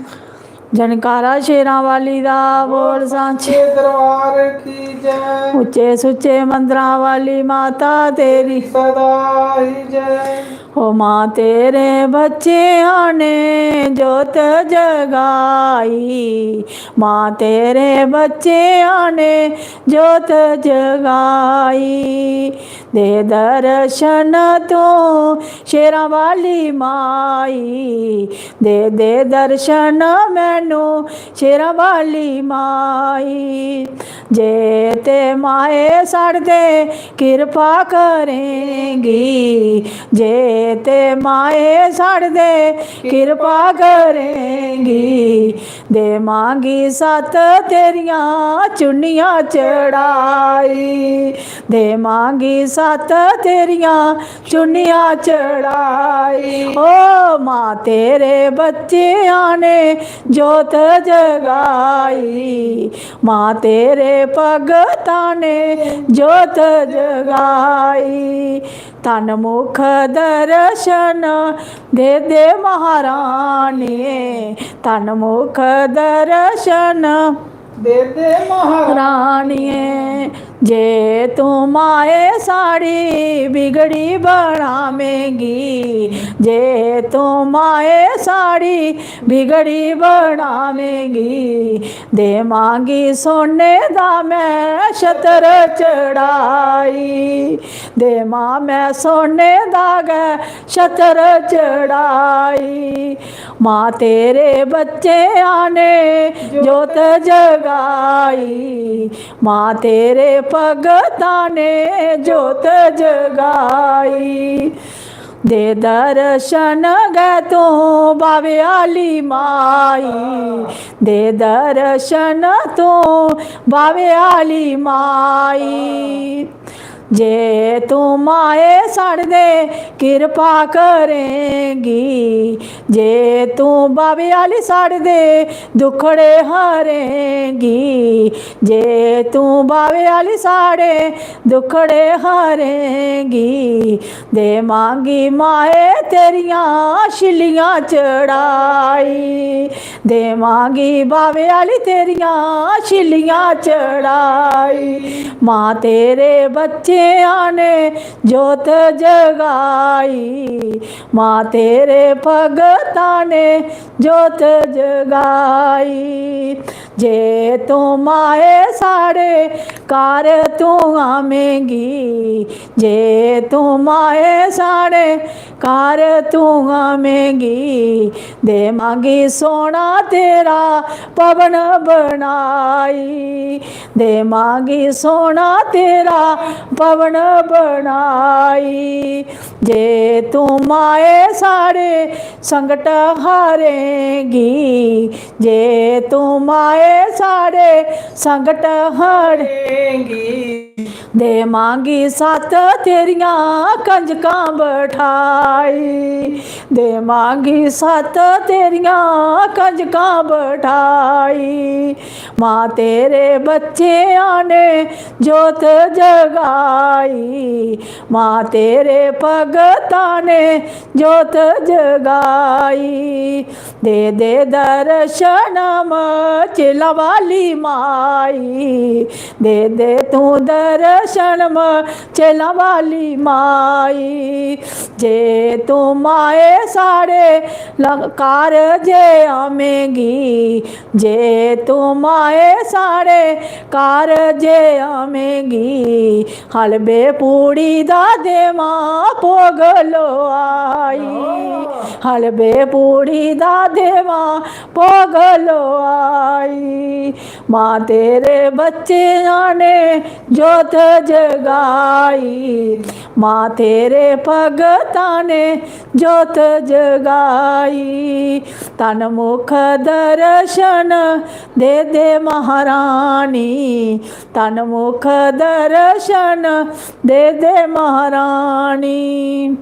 जनकारा शेरां वाली दा बोल सांचे। के दरबार की जय। उच्चे सुच्चे मंदरां वाली माता तेरी सदा ही जय। ओ मां तेरे बच्चेआं ने जोत जगाई, मां तेरे बच्चेआं ने जोत जगाई। दे दर्शन तू शेरां वाली माई, दे दे दर्शन मैनू शेरां वाली माई। जे ते माए साढ़े ते किरपा करेंगी, जे ते माए साढ़े ते किरपा करेंगी। देवांगी सत्त तेरियां चुन्नियां चढ़ाई, देवांगी सत्त तेरियां चुन्नियां चढ़ाई। ओ मां तेरे बच्चेआं ने जोत जगाई, मां तेरे भगतां ने जोत जगाई। तन मुख दर्शन दे दे महारानिये, तन मुख दर्शन दे दे महारानिये। जे तू माए साड़ी बिगड़ी बनावेंगी, जे तू माए साड़ी बिगड़ी बनावेंगी, देवांगी सोने दा मैं छतर चढ़ाई, देवां मैं सोने दा गै छतर चढ़ाई। मां तेरे बच्चेआं ने जोत जगाई, मां तेरे भगतां ने जोत जगाई। दे दर्शन गै तू बावे आली माई, दे दर्शन तू बावे आली माई। जे तू माए साढ़े दे किरपा करेंगी, जे तू बावे आली साढ़े दे दुखड़े हरेंगी, जे तू बावे आली साढ़े दुखड़े हरेंगी, देवांगी माए तेरियां छिल्लियां चढ़ाई, देवांगी बावे आली तेरियां छिल्लियां चढ़ाई। मां तेरे बच्चेआं ने जोत जगाई, मां तेरे भगतां ने जोत जगाई। जे तू माए साढ़े घर तू आवेंगी, जे तू माए साढ़े घर तू आवेंगी, देवांगी सोना तेरा भवन बनाई, देवांगी सोना तेरा भवन बनाई। जे तू माए साढ़े संकट हारेंगी, जे तू माए साढ़े संकट हारेंगी, देवांगी सत्त तेरियां कंजकां बठाई, देवांगी सत्त तेरियां कंजकां बठाई। मां तेरे बच्चेआं ने जोत जगाई, मां तेरे भगतां ने जोत जगाई। दे दे दर्शन मचेला वाली माई, दे दे तू दर्शन मचेला वाली माई। जे तू माए साढ़े ल-, घर जे आवेंगी, जे तू माए साढ़े घर जे आवेंगी, हलवे पूड़ी दा देवां भोग लोआई, हलवे पूड़ी दा देवां भोग लोआई। मां तेरे बच्चेआं ने जोत जगाई, मां तेरे भगतां ने जोत जगाई। तन मुख दर्शन दे दे महारानी, तन मुख दर्शन दे दे महारानी।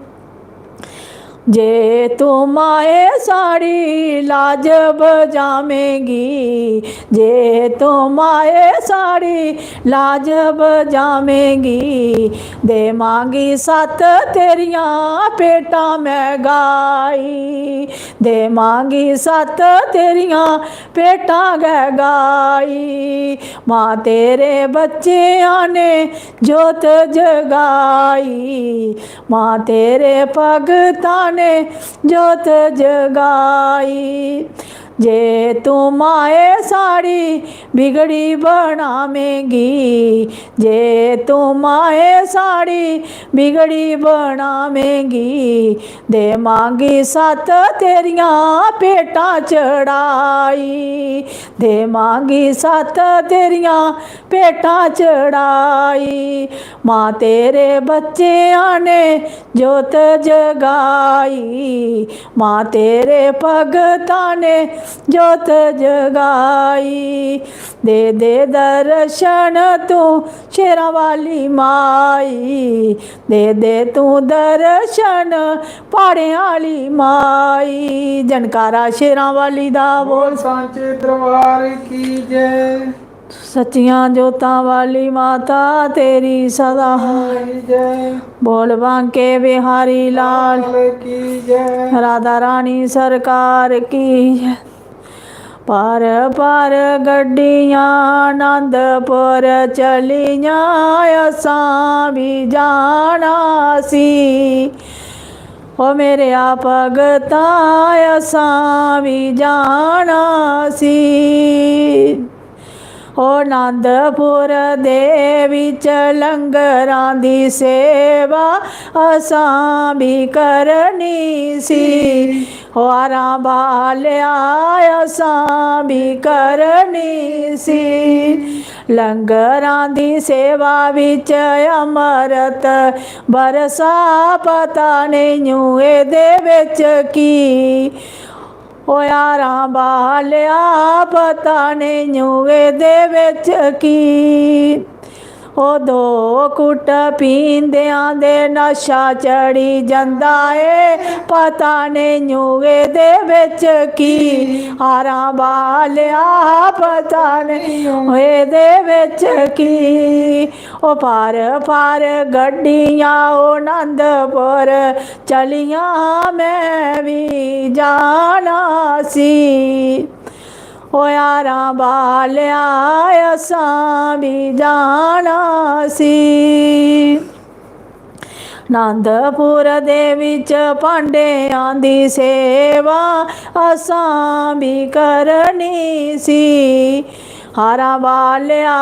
जे तू माए साढ़ी लाज बजावेंगी, जे तू माए साढ़ी लाज बजावेंगी, देवांगी सत्त तेरियां भेटां में गाई, देवांगी सत्त तेरियां भेटां गै गाई। मां तेरे बच्चेआं ने जोत जगाई, मां तेरे भगतां ने जोत जगाई। जे तू माए साढ़ी बिगड़ी बनावेंगी, जे तू माए साढ़ी बिगड़ी बनावेंगी, देवांगी सत्त तेरियां भेटां चढ़ाई, देवांगी सत्त तेरियां भेटां चढ़ाई। मां तेरे बच्चेआं ने जोत जगाई, मां तेरे भगतां ने जोत जगाई। दे दे दर्शन तू शेरां वाली माई, दे दे तू दर्शन प्हाड़ें आह्ली माई। जनकारा शेरां वाली दा बोल। बोल सांचे दरबार की जय। सच्चियां जोतां वाली माता तेरी सदा। की जय। बोल बांके बिहारी लाल। लाल की जय। राधा रानी सरकार की। पार पार गड्डियां आनंदपुर चलियां, असां भी जाना सी। ओ मेरेआ भगता, असां भी जाना सी। ओ आनंदपुर दे बिच लंगरां दी सेवा असां भी करनी सी। ओ हारां बालेआ, असां भी करनी सी। लंगरां दी सेवा बिच अमरत बरसा, पता नेईं एह्दे बिच की। ओ हारां बालेआ, पता नेईं एह्दे बिच की। ओ दो घुट्ट पींदेआं दे नशा चढ़ी जंदा ऐ, पता नेईं एह्दे बिच की। हारां बालेआ, पता नेईं एह्दे बिच की। ओ पार पार गड्डियां, ओ आनंदपुर चलियां, में भी जाना सी। ओ हारां बालेआ, असां भी जाना सी। आनंदपुर दे बिच भांडेआं दी सेवा असां भी करनी सी। हारां बालेआ,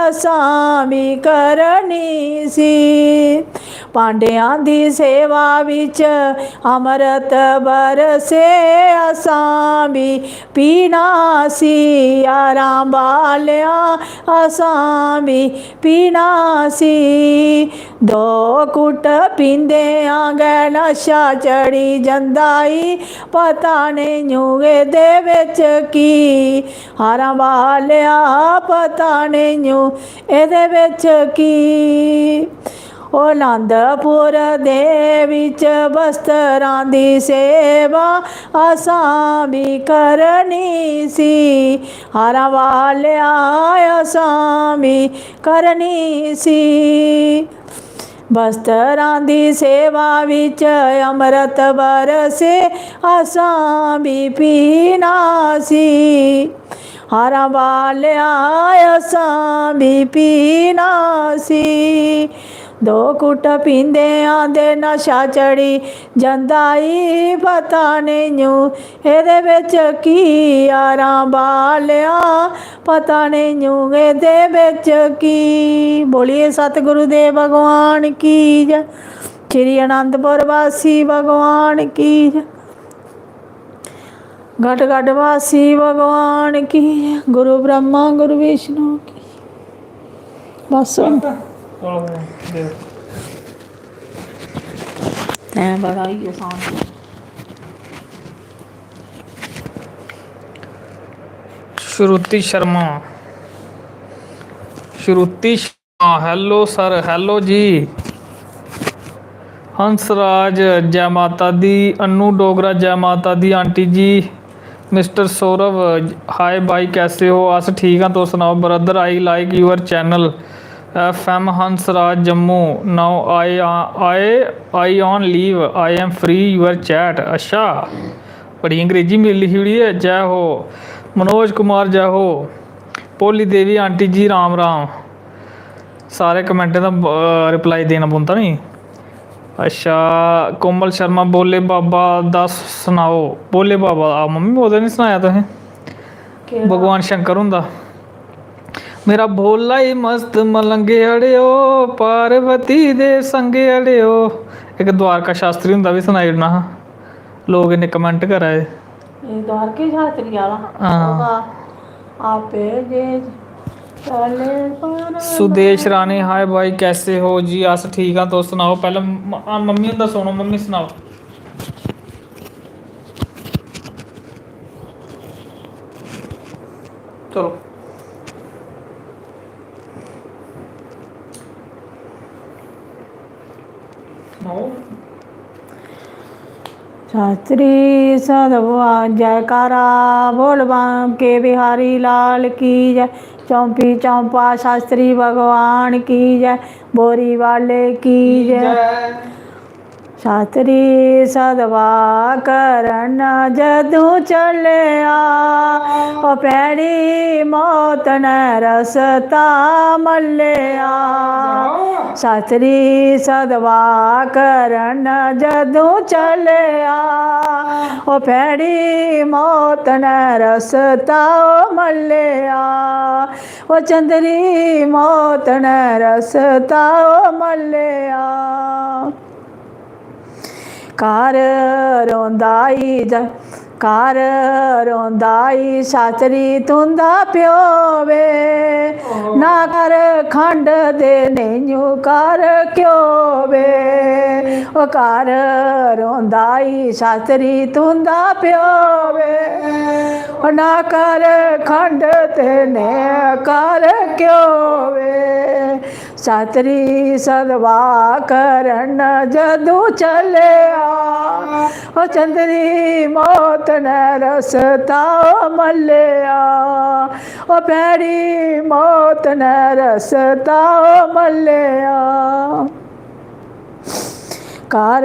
असां भी करनी सी। भांडेआं दी सेवा बिच अमरत बरसे, असां भी पीना सी। हारां बालेआ, असां भी पीना सी। दो घुट्ट पींदेआं गै नशा चढ़ी जंदा ई, पता नेईं एह्दे बिच की। हारां बालेआ, पता नेईं एह्दे बिच की। ओ आनंदपुर दे बिच बस्त्रां दी सेवा असां भी करनी सी। हारां बालेआ, असां भी करनी सी। बस्त्रां दी सेवा बिच अमरत बरसे, असां भी पीना सी। हारां बालेआ, असां भी पीना सी। दो घुट्ट पींदेआं दे नशा चढ़ी जंदा ई, पता नेईं एह्दे बिच की। हारां बालेआ, पता नेईं एह्दे बिच की। बोलिए सतगुरु देव भगवान की जय, श्री आनंदपुर वासी भगवान की जय। घट घट वासी भगवान की, गुरु ब्रह्मा गुरु विष्णु की। बस हुन। तैं बड़ा होई गेआ सांझ। श्रुति शर्मा, श्रुति शर्मा, hello sir, hello जी। हंसराज, जय माता दी। अनु डोगरा, जय माता दी आंटी जी। मिस्टर सौरभ, हाय भाई, कैसे हो? अस ठीक आं, तुस सनाओ? Brother, I like your channel, F M Hansraj Jammu. Now I, I, I on leave, I am free your chat। अच्छा, बड़ी अंग्रेजी में लिखी ओड़ी ऐ। जय हो मनोज कुमार, जय हो। भोली देवी आंटी जी, राम राम। सारे कमेंटें दा, अ, रिप्लाई देना पौंदा नी। अच्छा, कोमल शर्मा, भोले बाबा दा सनाओ। भोले बाबा दा, आ, मम्मी, ओह्दा नी सनाया तुसें। केह्ड़ा? भगवान शंकर हुंदा। मेरा भोला ही मस्त मलंगे अड़ेओ, पार्वती दे संगे अड़ेओ। इक द्वारका शास्त्री हुंदा बी सनाई ओड़ना हा, लोक इन्ने कमेंट करा दे। एह् द्वारके शास्त्री आह्ला? हां। ओह्दा आपे जे चले पर सुदेश रानी, हाय भाई, कैसे हो जी? अस ठीक आं, तुस सनाओ? पैह्लें म-, आ, मम्मी हुंदा सुनो, मम्मी सनाओ। चलो। शास्त्री सदवा जयकारा, बोल बांके बिहारी लाल की जय। चौंपी चौंपा शास्त्री भगवान की जय, बोरी वाले की जय। शास्त्री सदवा करन जदूं चलेआ, ओ भैड़ी मौत ने रस्ता मल्लेआ। शास्त्री सदवा करन जदूं चलेआ, ओ भैड़ी मौत ने रस्ता ओ मल्लेआ, ओ चंदरी मौत ने रस्ता ओ मल्लेआ। घर रोंदा ई ज-, घर रोंदा ई शास्त्री तुं'दा प्यो वे, ना घर खंड ते नेइयों घर घ्यो वे। ओ घर रोंदा ई शास्त्री तुं'दा प्यो वे, ओ ना घर खंड ते ने घर घ्यो वे। शास्त्री सदवा करन जदूं चलेआ, ओ चंदरी मौत ने रस्ता ओ मल्लेआ, ओ भैड़ी मौत ने रस्ता ओ मल्लेआ। घर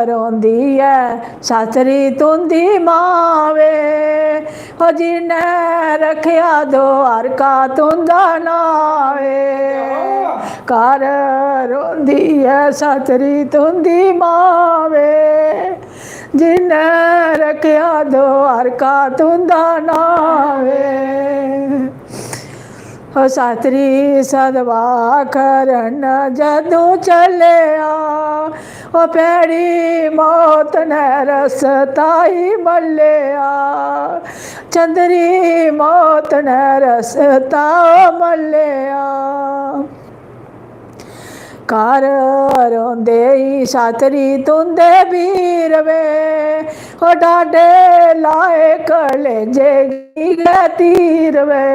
रोंदी ऐ शास्त्री तुं'दी मां वे, ओ जिन्नै रक्खेआ द्वारका तुं'दा नांऽ वे। घर रोंदी ऐ शास्त्री तुं'दी मां वे, जिन्नै रक्खेआ द्वारका तुं'दा नांऽ वे। ओ शास्त्री सदवा करन जदूं चलेआ, ओ भैड़ी मौत ने रस्ता ई मल्लेआ, चंदरी मौत ने रस्ता ओ मल्लेआ। घर रोंदे ई शास्त्री तुं'दे बीर वे, ओ डाडे लाए कलेजे गी गै तीर वे।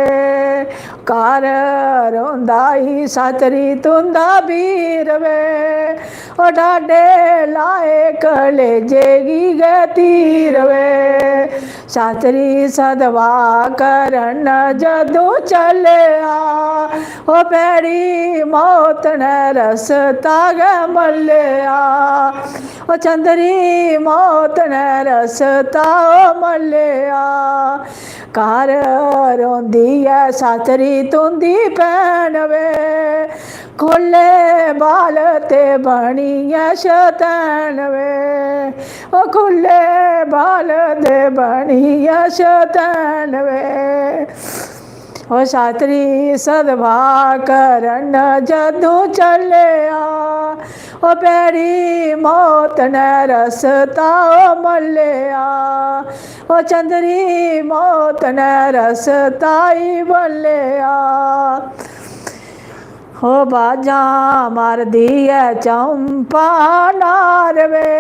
घर रोंदा ई शास्त्री तुं'दा बीर वे, ओ डाडे लाए कलेजे गी गै तीर वे। शास्त्री सदवा करन जदूं चलेआ, ओ भैड़ी मौत ने रस्ता गै मल्लेआ, ओ चंदरी मौत ने रस्ता ओ मल्लेआ। घर रोंदी ऐ शास्त्री तुं'दी भैन वे, खु'ल्ले बाल ते बनी ऐ शतैन वे, ओ खु'ल्ले बाल ते बनी ऐ शतैन वे। ओ शास्त्री सदभा करन जदूं चलेआ, ओ भैड़ी मौत ने रस्ता ओ मल्लेआ, ओ चंदरी मौत ने रस्ता ई बल्लेआ। ओ बाजां मारदी ऐ चंपा नार वे,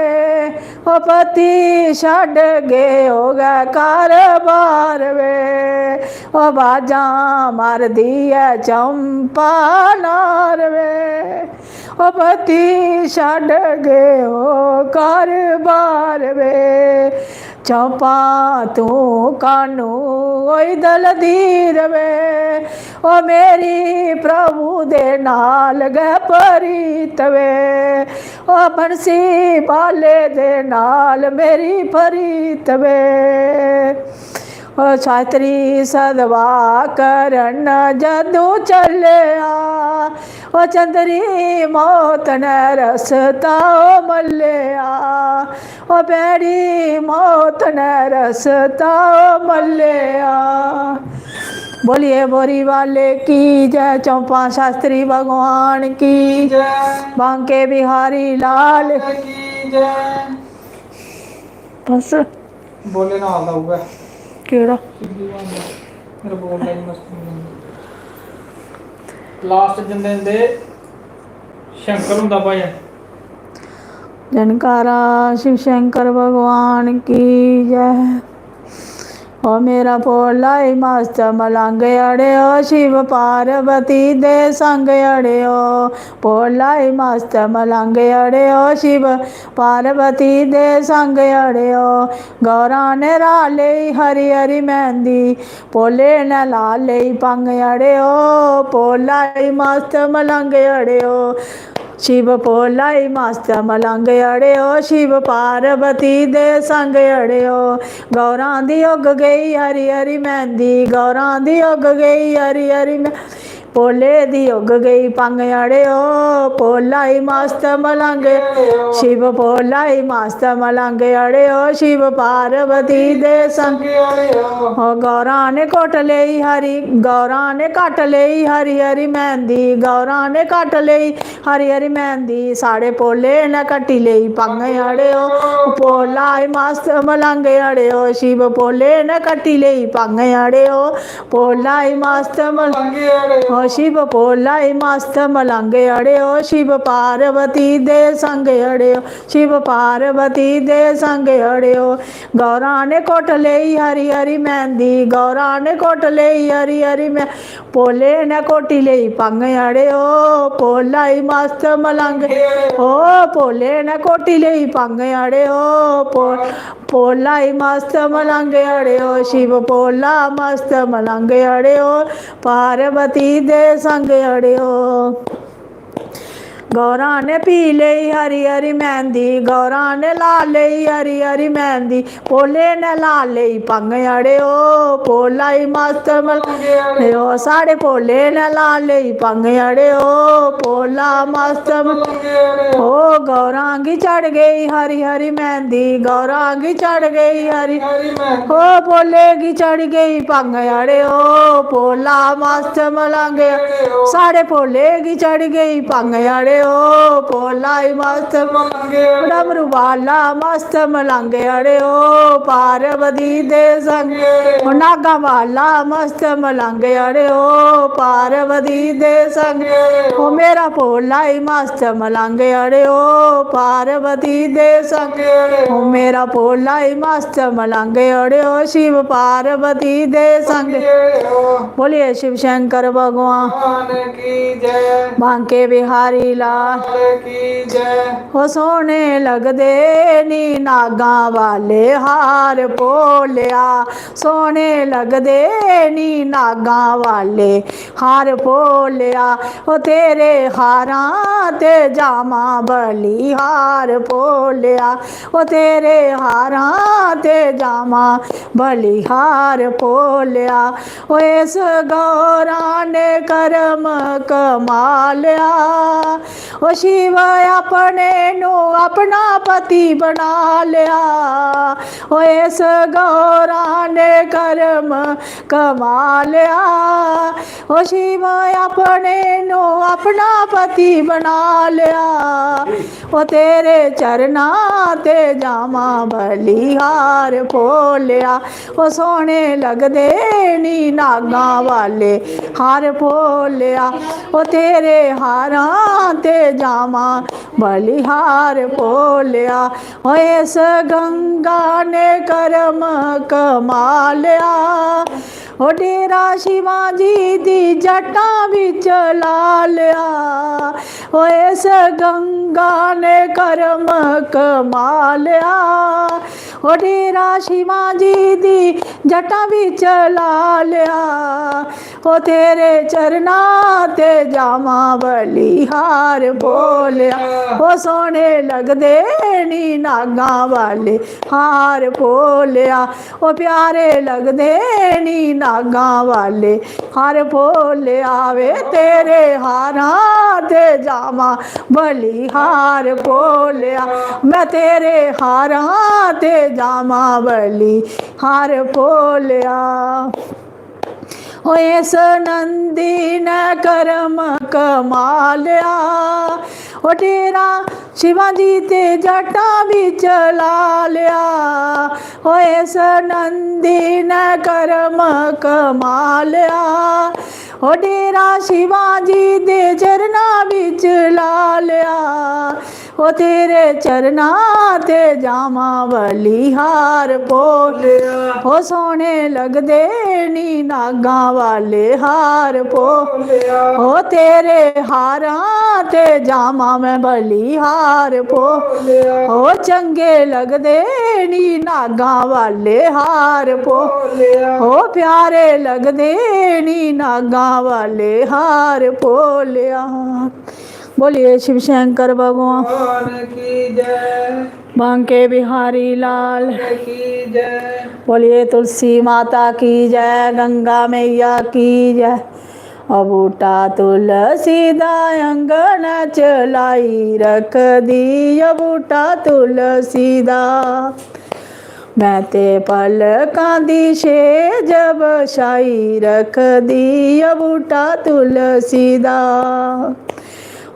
ओ पति छड्ड गे ओ गै घर बार वे। ओ बाजां मारदी ऐ चंपा नार वे, ओ पति छड्ड गे ओ घर बार वे। चंपा तूं कानू होई दलदीर वे, ओ मेरी प्रभु दे नाल गै परीत वे, ओ बंसी बाले दे नाल मेरी परीत वे। ओ शास्त्री सदवा करन जदूं चलेआ, ओ चंदरी मौत ने रस्ता ओ मल्लेआ, ओ भैड़ी मौत ने रस्ता ओ मल्लेआ। बोलिए बोरी वाले की जय, चौपां शास्त्री भगवान की, जय। बांके बिहारी लाल की जय। बस। बोले ना आता हुआ। केड़ा? मेरा बोल लाइन मस्त नहीं। लास्ट जंदे जंदे शंकर हुंदा भजन। जनकारा शिव शंकर भगवान की जय। ओ मेरा भोला ही मस्त मलंग अड़ेओ, शिव पार्वती दे संग अड़ेओ। भोला ही मस्त मलंग अड़ेओ, शिव पार्वती दे संग अड़ेओ। गौरा ने ला लेई हरी हरी मेहंदी, भोले ने ला लेई पंग अड़ेओ। भोला ही मस्त मलंग अड़ेओ, शिव भोला ही मस्त मलंग अड़ेओ, शिव पार्वती दे संग अड़ेओ। गौरां दी उग गई हरी हरी मेहंदी, गौरां दी उग गई हरी हरी मेहंदी, भोले दी उग गई पंग अड़ेओ। भोला ही मस्त मलंग, शिव भोला ही मस्त मलंग अड़ेओ, शिव पार्वती दे संग। ओ गौरां ने घुट लेई हरी, गौरां ने घट लेई हरी हरी मेहंदी, गौरां ने घट लेई हरी हरी मेहंदी, साढ़े भोले ने कट्टी लेई पंग अड़ेओ। भोला ही मस्त मलंग अड़ेओ, शिव भोले ने कट्टी लेई पंग अड़ेओ। भोला ही मस्त मलंग, ओ शिव भोला ही मस्त मलंग अड़ेओ, शिव पार्वती दे संग अड़ेओ, शिव पार्वती दे संग अड़ेओ। गौरां ने घुट लेई हरी हरी मेहंदी, गौरां ने घुट लेई हरी हरी मेहंदी, भोले ने घोटी लेई पंग अड़ेओ। भोला ही मस्त मलंग, ओ भोले ने घोटी लेई पंग अड़ेओ। भो-, भोला ही मस्त मलंग अड़ेओ, शिव भोला मस्त मलंग अड़ेओ, पार्वती दे संग अड़ेओ। गौरां ने पी लेई हरी हरी मेहंदी, गौरां ने ला लेई हरी हरी मेहंदी, भोले ने ला लेई पंग अड़ेओ। भोला ही मस्त मलंग अड़ेओ, साढ़े भोले ने ला लेई पंग अड़ेओ। भोला मस्त मलंग अड़ेओ। ओ गौरां गी चढ़ गई हरी हरी मेहंदी, गौरां गी चढ़ गई हरी हरी मेहंदी। ओ भोले गी चढ़ गई पंग अड़ेओ। भोला मस्त मलंग अड़ेओ, साढ़े भोले गी चढ़ गई पंग अड़ेओ। भोला ही मस्त मलंग अड़ेओ, डमरू वाला मस्त मलंग अड़ेओ, पार्वती दे संग। ओ नागा वाला मस्त मलंग अड़ेओ, पार्वती दे संग। ओ मेरा भोला ही मस्त मलंग अड़ेओ, पार्वती दे संग। ओ मेरा भोला ही मस्त मलंग अड़ेओ, शिव पार्वती दे संग। बोलिए शिव शंकर भगवान की जय। बांके बिहारी लाल की जय। ओ सोहने लगदे नी नागां वाले हार भोलेआ, सोहने लगदे नी नागां वाले हार भोलेआ। ओ तेरे हारां ते जावां बलिहार भोलेआ, ओ तेरे हारां ते जावां बलिहार भोलेआ। ओ इस गौरा ने करम कमालेआ, ओ शिव अपने नू अपना पति बना लिया, ओ इस गौरा ने कर्म कमा लिया। ओ शिव अपने नू अपना पति बना लिया, ओ तेरे चरना ते जामा बलिहार भोलिया। ओ सोहने लगदे नी नागां वाले हार भोलिया, ओ तेरे हारां ते जामा बलिहार भोलिया। ओ इस गंगा ने कर्म कमा लिया, ओ डेरा शिवाजी दी जटा बिच ला लिया। ओ इस गंगा ने कर्म कमा लिया, ओ डेरा शिवाजी दी जटा बिच ला लिया। ओ तेरे चरना ते जामा बलिहार भोलिया, ओ सोहने लगदे नी नागां वाले हार भोलिया, ओ प्यारे लगदे नी नागां वाले हार भोलिया। वे तेरे हारां ते जामा बलिहार भोलिया, मैं तेरे हारां ते जामा बलिहार भोलिया। ओ इस नंदी ने कर्म कमा लिया, ओ डेरा शिवाजी ते जटा बिच ला लिया। ओ इस नंदी ने कर्म कमा लिया, ओ डेरा शिवाजी दे चरना बिच ला लिया। ओ तेरे चरना ते जामा बलिहार भोलिया, ओ सोहने लगदे नी नागां वाले हार भो, ओ तेरे हारां ते जामा मैं बलिहार भो, ओ चंगे लगदे नी नागां वाले हार भो, ओ प्यारे लगदे नी नागां वाले हार भोलिया। बोलिए शिव शंकर भगवान की जय। बांके बिहारी लाल की जय। बोलिए तुलसी माता की जय, गंगा मैया की जय। ओ बूटा तुलसी दा अंगन च लाई रख दी, ओ बूटा तुलसी दा। मैं ते पलकां दी छेज बछाई रख दी, ओ बूटा तुलसी दा।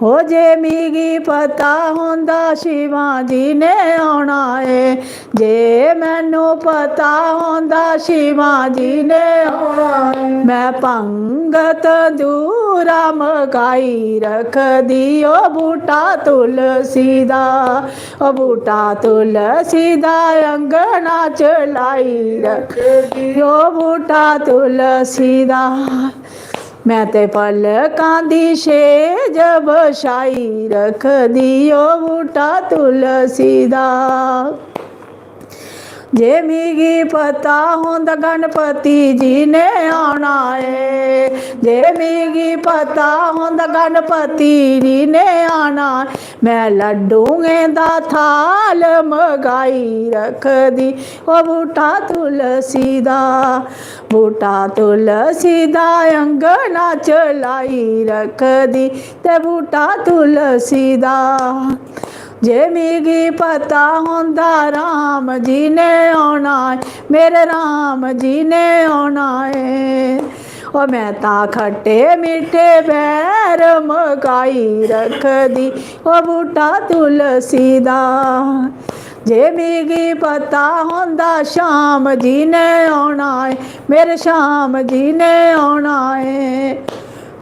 ओ जे मिगी पता होंदा शिवा जी ने औना ऐ, जे मैनू पता होंदा शिवा जी ने औना ऐ, मैं पंगत दूरा मकाई रखदी ओ बूटा तुलसी दा। ओ बूटा तुलसी दा अंगना च लाई रखदी ओ बूटा तुलसी दा। मैं ते पलकां दी छेज बछाई रखदी ओ बूटा तुलसी दा। जे मिगी पता होंदा गणपति जी ने औना ऐ, जे मिगी पता होंदा गणपति जी ने औना ऐ, मैं लड्डुएं दा थाल मगाई रखदी ओ बूटा तुलसी दा। बूटा तुलसी दा अंगना च लाई रखदी ते बूटा तुलसी दा। जे मिगी पता होंदा राम जी ने औना ऐ, मेरे राम जी ने औना ऐ, ओ मैं तां खट्टे मिट्ठे बैर मकाई रखदी ओ बूटा तुलसी दा। जे मिगी पता होंदा श्याम जी ने औना ऐ, मेरे श्याम जी ने औना ऐ,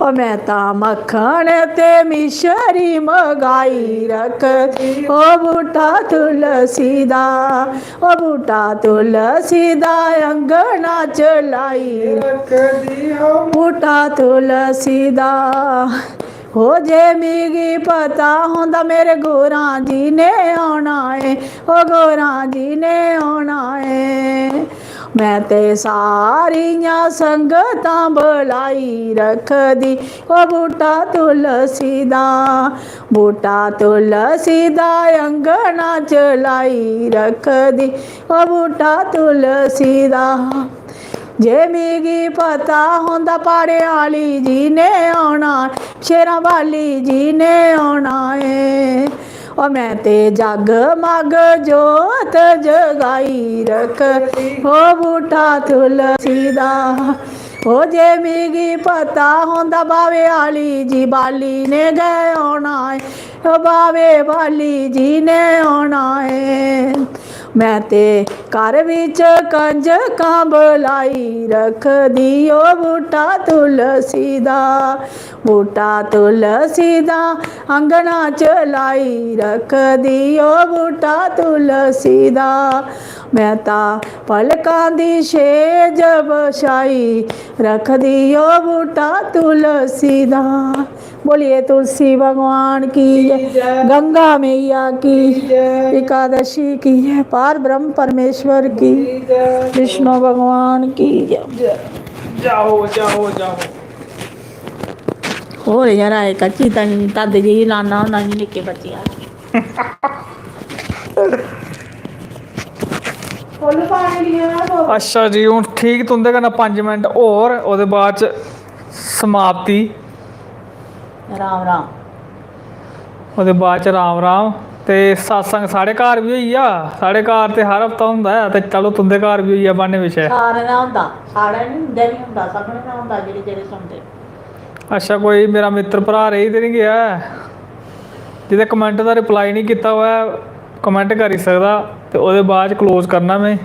ओ मैं तां मक्खन ते मिश्री मगाई रखदी ओ बूटा तुलसी दा। ओ बूटा तुलसी दा अंगना च लाई रखदी ओ बूटा तुलसी दा। ओ जे मिगी पता होंदा मेरे गोरां जी ने औना ऐ, ओ गोरां जी ने औना ऐ, मैं ते सारियां संगतां बलाई रखदी ओ बूटा तुलसी दा। बूटा तुलसी दा अंगना च लाई रखदी ओ बूटा तुलसी दा। जे मिगी पता होंदा, प्हाड़ें आह्ली जी ने औना, शेरां वाली जी ने औना ऐ। ओ, में ते जगमग जोत जगाई रखदी, ओ बूटा तुलसी दा। ओ, जे मिगी पता होंदा, बावे आह्ली जी बाली ने गै औना ऐ, ओ बावे बाली जी ने औना ऐ। में ते घर बिच कंजकां बलाई रखदी, ओ बूटा तुलसी दा, बूटा तुलसी दा, अंगना च लाई रखदी, ओ बूटा तुलसी दा। में तां पलकां दी छेज बछाई रखदी, ओ बूटा तुलसी दा। बोलिए तुलसी भगवान की जय, गंगा मैया की जय, एकादशी की जय, पार ब्रह्म परमेश्वर की, विष्णु भगवान की जय। जाओ, जाओ, जाओ। होर यार, आए कच्ची तनी तद जी लाना होना जी निक्के बच्चे आ। फुल्ल पाने दी जगह तो अच्छा जी, हून ठीक तुं'दे कन्नै पंज मिंट होर, ओह्दे बाद च समाप्ति। राम राम। ओह्दे बाद च राम राम। ते सत्संग साढ़े घर बी होई गेआ, साढ़े घर ते हर हफ्ता होंदा ऐ, ते चलो तुं'दे घर बी होई गेआ ब्हाने पिच्छे। सारें दा होंदा, साढ़े निं, उं'दे निं होंदा, सभनें दा होंदा जेह्ड़े जेह्ड़े सुनदे। अच्छा, कोई मेरा मित्तर भ्राऽ रेही ते निं गेआ ऐ? जेह्दे कमैंट दा रिप्लाई निं कीता होऐ, कमैंट करी सकदा, ते ओह्दे बाद च क्लोज करना में।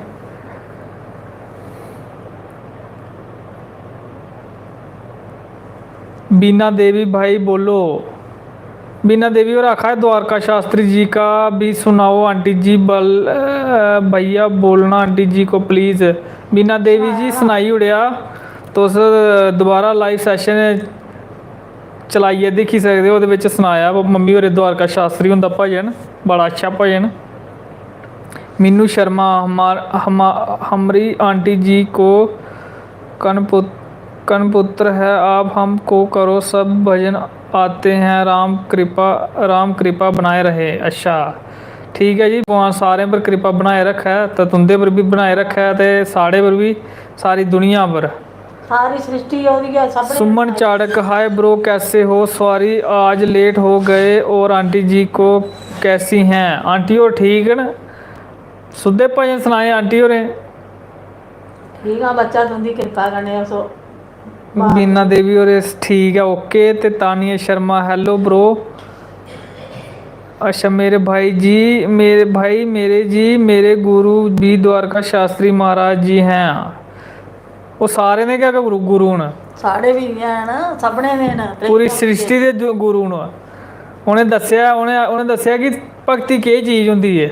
बीना देवी भाई बोलो। बीना देवी होर आखा दे, "द्वारका शास्त्री जी का भी सुनाओ आंटी जी, बल, अ, भैया बोलना आंटी जी को प्लीज।" बीना देवी जी, सनाई ओड़ेआ, तुस दोबारा लाइव सैशन चलाइयै दिक्खी सकदे ओ, ओह्दे बिच सनाया मम्मी होरें द्वारका शास्त्री हुंदा भजन, बड़ा अच्छा भजन। मीनू शर्मा, हमार-, हमा-, हमरी आंटी जी को कनपुत-, कनपुत्र है, आप हमको करो, सब भजन आते हैं, राम कृपा, राम कृपा बनाए रहे। अच्छा, ठीक ऐ जी, भगवान सारें पर कृपा बनाए रक्खै, ते तुं'दे पर बी बनाए रक्खै, ते साढ़े पर बी, सारी दुनिया पर। सारी सृष्टि ओह्दी ऐ, सभनें सुमन बनाई। चाड़क, हाय ब्रो, कैसे हो? सॉरी, आज लेट हो गए। और आंटी जी को कैसी हैं? आंटी होर ठीक न? सुद्धे भजन सनाए आंटी होरें। ठीक आ बच्चा, तुं'दी किरपा कन्नै अस बीना देवी होर ठीक ऐ, ओके। ते तानिया शर्मा, hello bro। अच्छा, मेरे भाई जी, मेरे भाई, मेरे जी, मेरे गुरु भी द्वारका शास्त्री महाराज जी हैं। ओह् सारें दे गै गुरु, गुरु न। साढ़े बी इ'यै न, सभनें दे न। पूरी सृष्टि दे जो गुरु न। उ'नें दस्सेआ, उ'नें, उ'नें दस्सेआ कि भक्ति केह् चीज होंदी ऐ।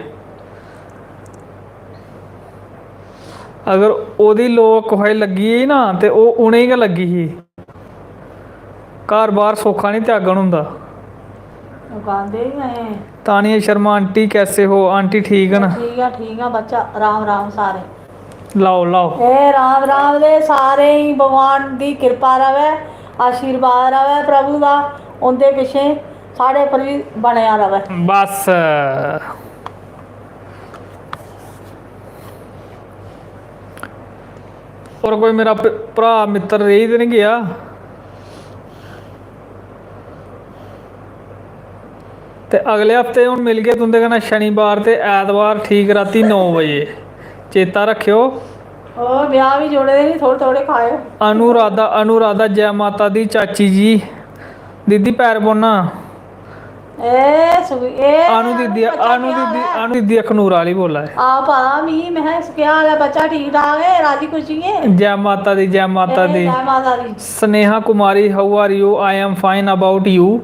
अगर ओह्दी लोऽ कुसै गी लग्गी गेई ना, ते ओह् उ'नेंगी गै लग्गी ही। घर बार सौखा निं त्यागन होंदा। ओह् गांदे ही ऐ। तानिया शर्मा, आंटी कैसे हो? आंटी ठीक न? ठीक ऐ, ठीक ऐ बच्चा, राम राम सारे। लाओ, लाओ। ए राम राम दे सारें गी भगवान दी किरपा रवै, आशीर्वाद रवै प्रभु दा, उं'दे पिच्छें साढ़े पर बी बनेआ रवै। बस। होर कोई मेरा भ-, भ्राऽ मित्तर रेही ते निं गेआ? ते अगले हफ्ते हून मिलगे तुं'दे कन्नै शनिवार ते ऐतवार ठीक रातीं नौ बजे। चेता रक्खेओ। ओह् ब्याह् बी जुड़े दे नी, थोह्ड़े थोह्ड़े खाएओ। अनुराधा, अनुराधा, जै माता दी चाची जी। दीदी पैर पौना। ए, सुगी-, ए, अनु दीदी, बच्चा अनु केह् दीदी, हाल ऐ? अनु दीदी अखनूर आह्ली बोला दे। आ, पता मिगी, में इस केह् हाल ऐ, बच्चा ठीक ठाक ऐ, राजी खुशी ऐ? जै माता दी, जै माता ए, दी। जै माता दी। Sneha Kumari, how are you? I am fine, about you?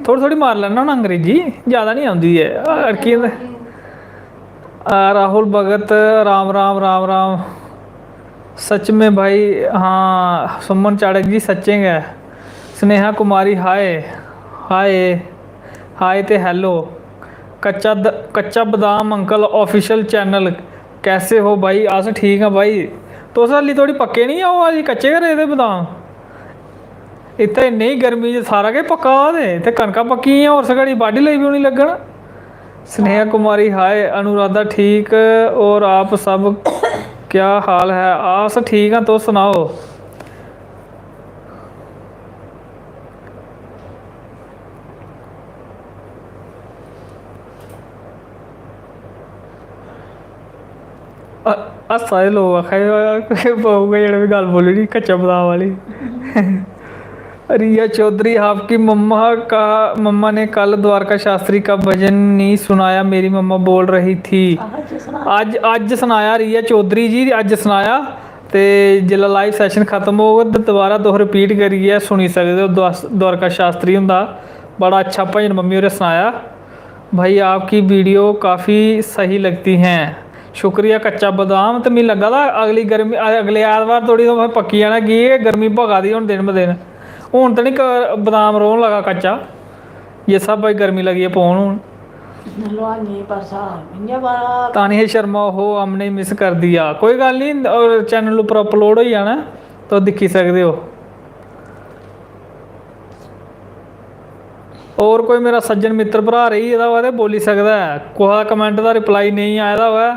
थोड़ी थोड़ी मार लैन्ना होना अंग्रेजी, ज़्यादा निं औंदी ऐ, अड़की जंदा। आ, राहुल भगत, राम राम, राम राम। सच में भाई, हाँ, सुमन चाड़क जी, सच्चें गै। स्नेहा कुमारी, हाय, हाय, हाय ते hello। कच्चा द-, कच्चा बदाम uncle official channel, कैसे हो भाई? अस ठीक आं भाई। तुस हाल्ली धोड़ी पक्के निं ओ, हाल्ली कच्चे गै रेह्दे बदाम। इत्थै इन्नी गर्मी च सारा किश पक्का होआ दे, इत्थै कनकां पक्की गेइयां, होर सगड़ी बाड्ढी लगी पौनी लग्गन। स्नेहा कुमारी, हाय। अनुराधा, ठीक, और आप सब क्या हाल है? अस ठीक आं, तुस सनाओ। अ-, हस्सा दे लोक आखा दे, "बहू गै जेह्ड़ा बी गल्ल बोली ओड़ी, कच्चा बदाम आह्ली।" रिया चौधरी, आपकी मम्मा का, मम्मा ने कल द्वारका शास्त्री का भजन नहीं सुनाया, मेरी मम्मा बोल रही थी। अज्ज सनाया। अज्ज, अज्ज सनाया रिया चौधरी जी, अज्ज सनाया। ते जिसलै लाइव सैशन खत्म होग, ते दोबारा तुस रिपीट करियै सुनी सकदे ओ द्वास-, द्वारका शास्त्री हुंदा। बड़ा अच्छा भजन मम्मी होरें सनाया। भाई, आपकी वीडियो काफ़ी सही लगती हैं। शुक्रिया कच्चा बदाम। ते मिगी लग्गा दा अगली गर्मी, अगले ऐतवार धोड़ी तो पक्की जाना कि एह् गर्मी भखा दी हून दिन ब दिन। हून ते निं क-, बदाम रौह्न लगा कच्चा, जिस स्हाबै दी गर्मी लगी ऐ पौन हून। लोआइयें गी परसा इ'यां बड़ा। तानिया शर्मा, ओहो, हमने मिस कर दिया। कोई गल्ल निं, और चैनल उप्पर अपलोड होई जाना, तुस दिक्खी सकदे ओ। और कोई मेरा सज्जन मित्तर भ्राऽ रेही गेदा होऐ ते बोली सकदा ऐ। कुसै दा कमैंट दा रिप्लाई नेईं आए दा होऐ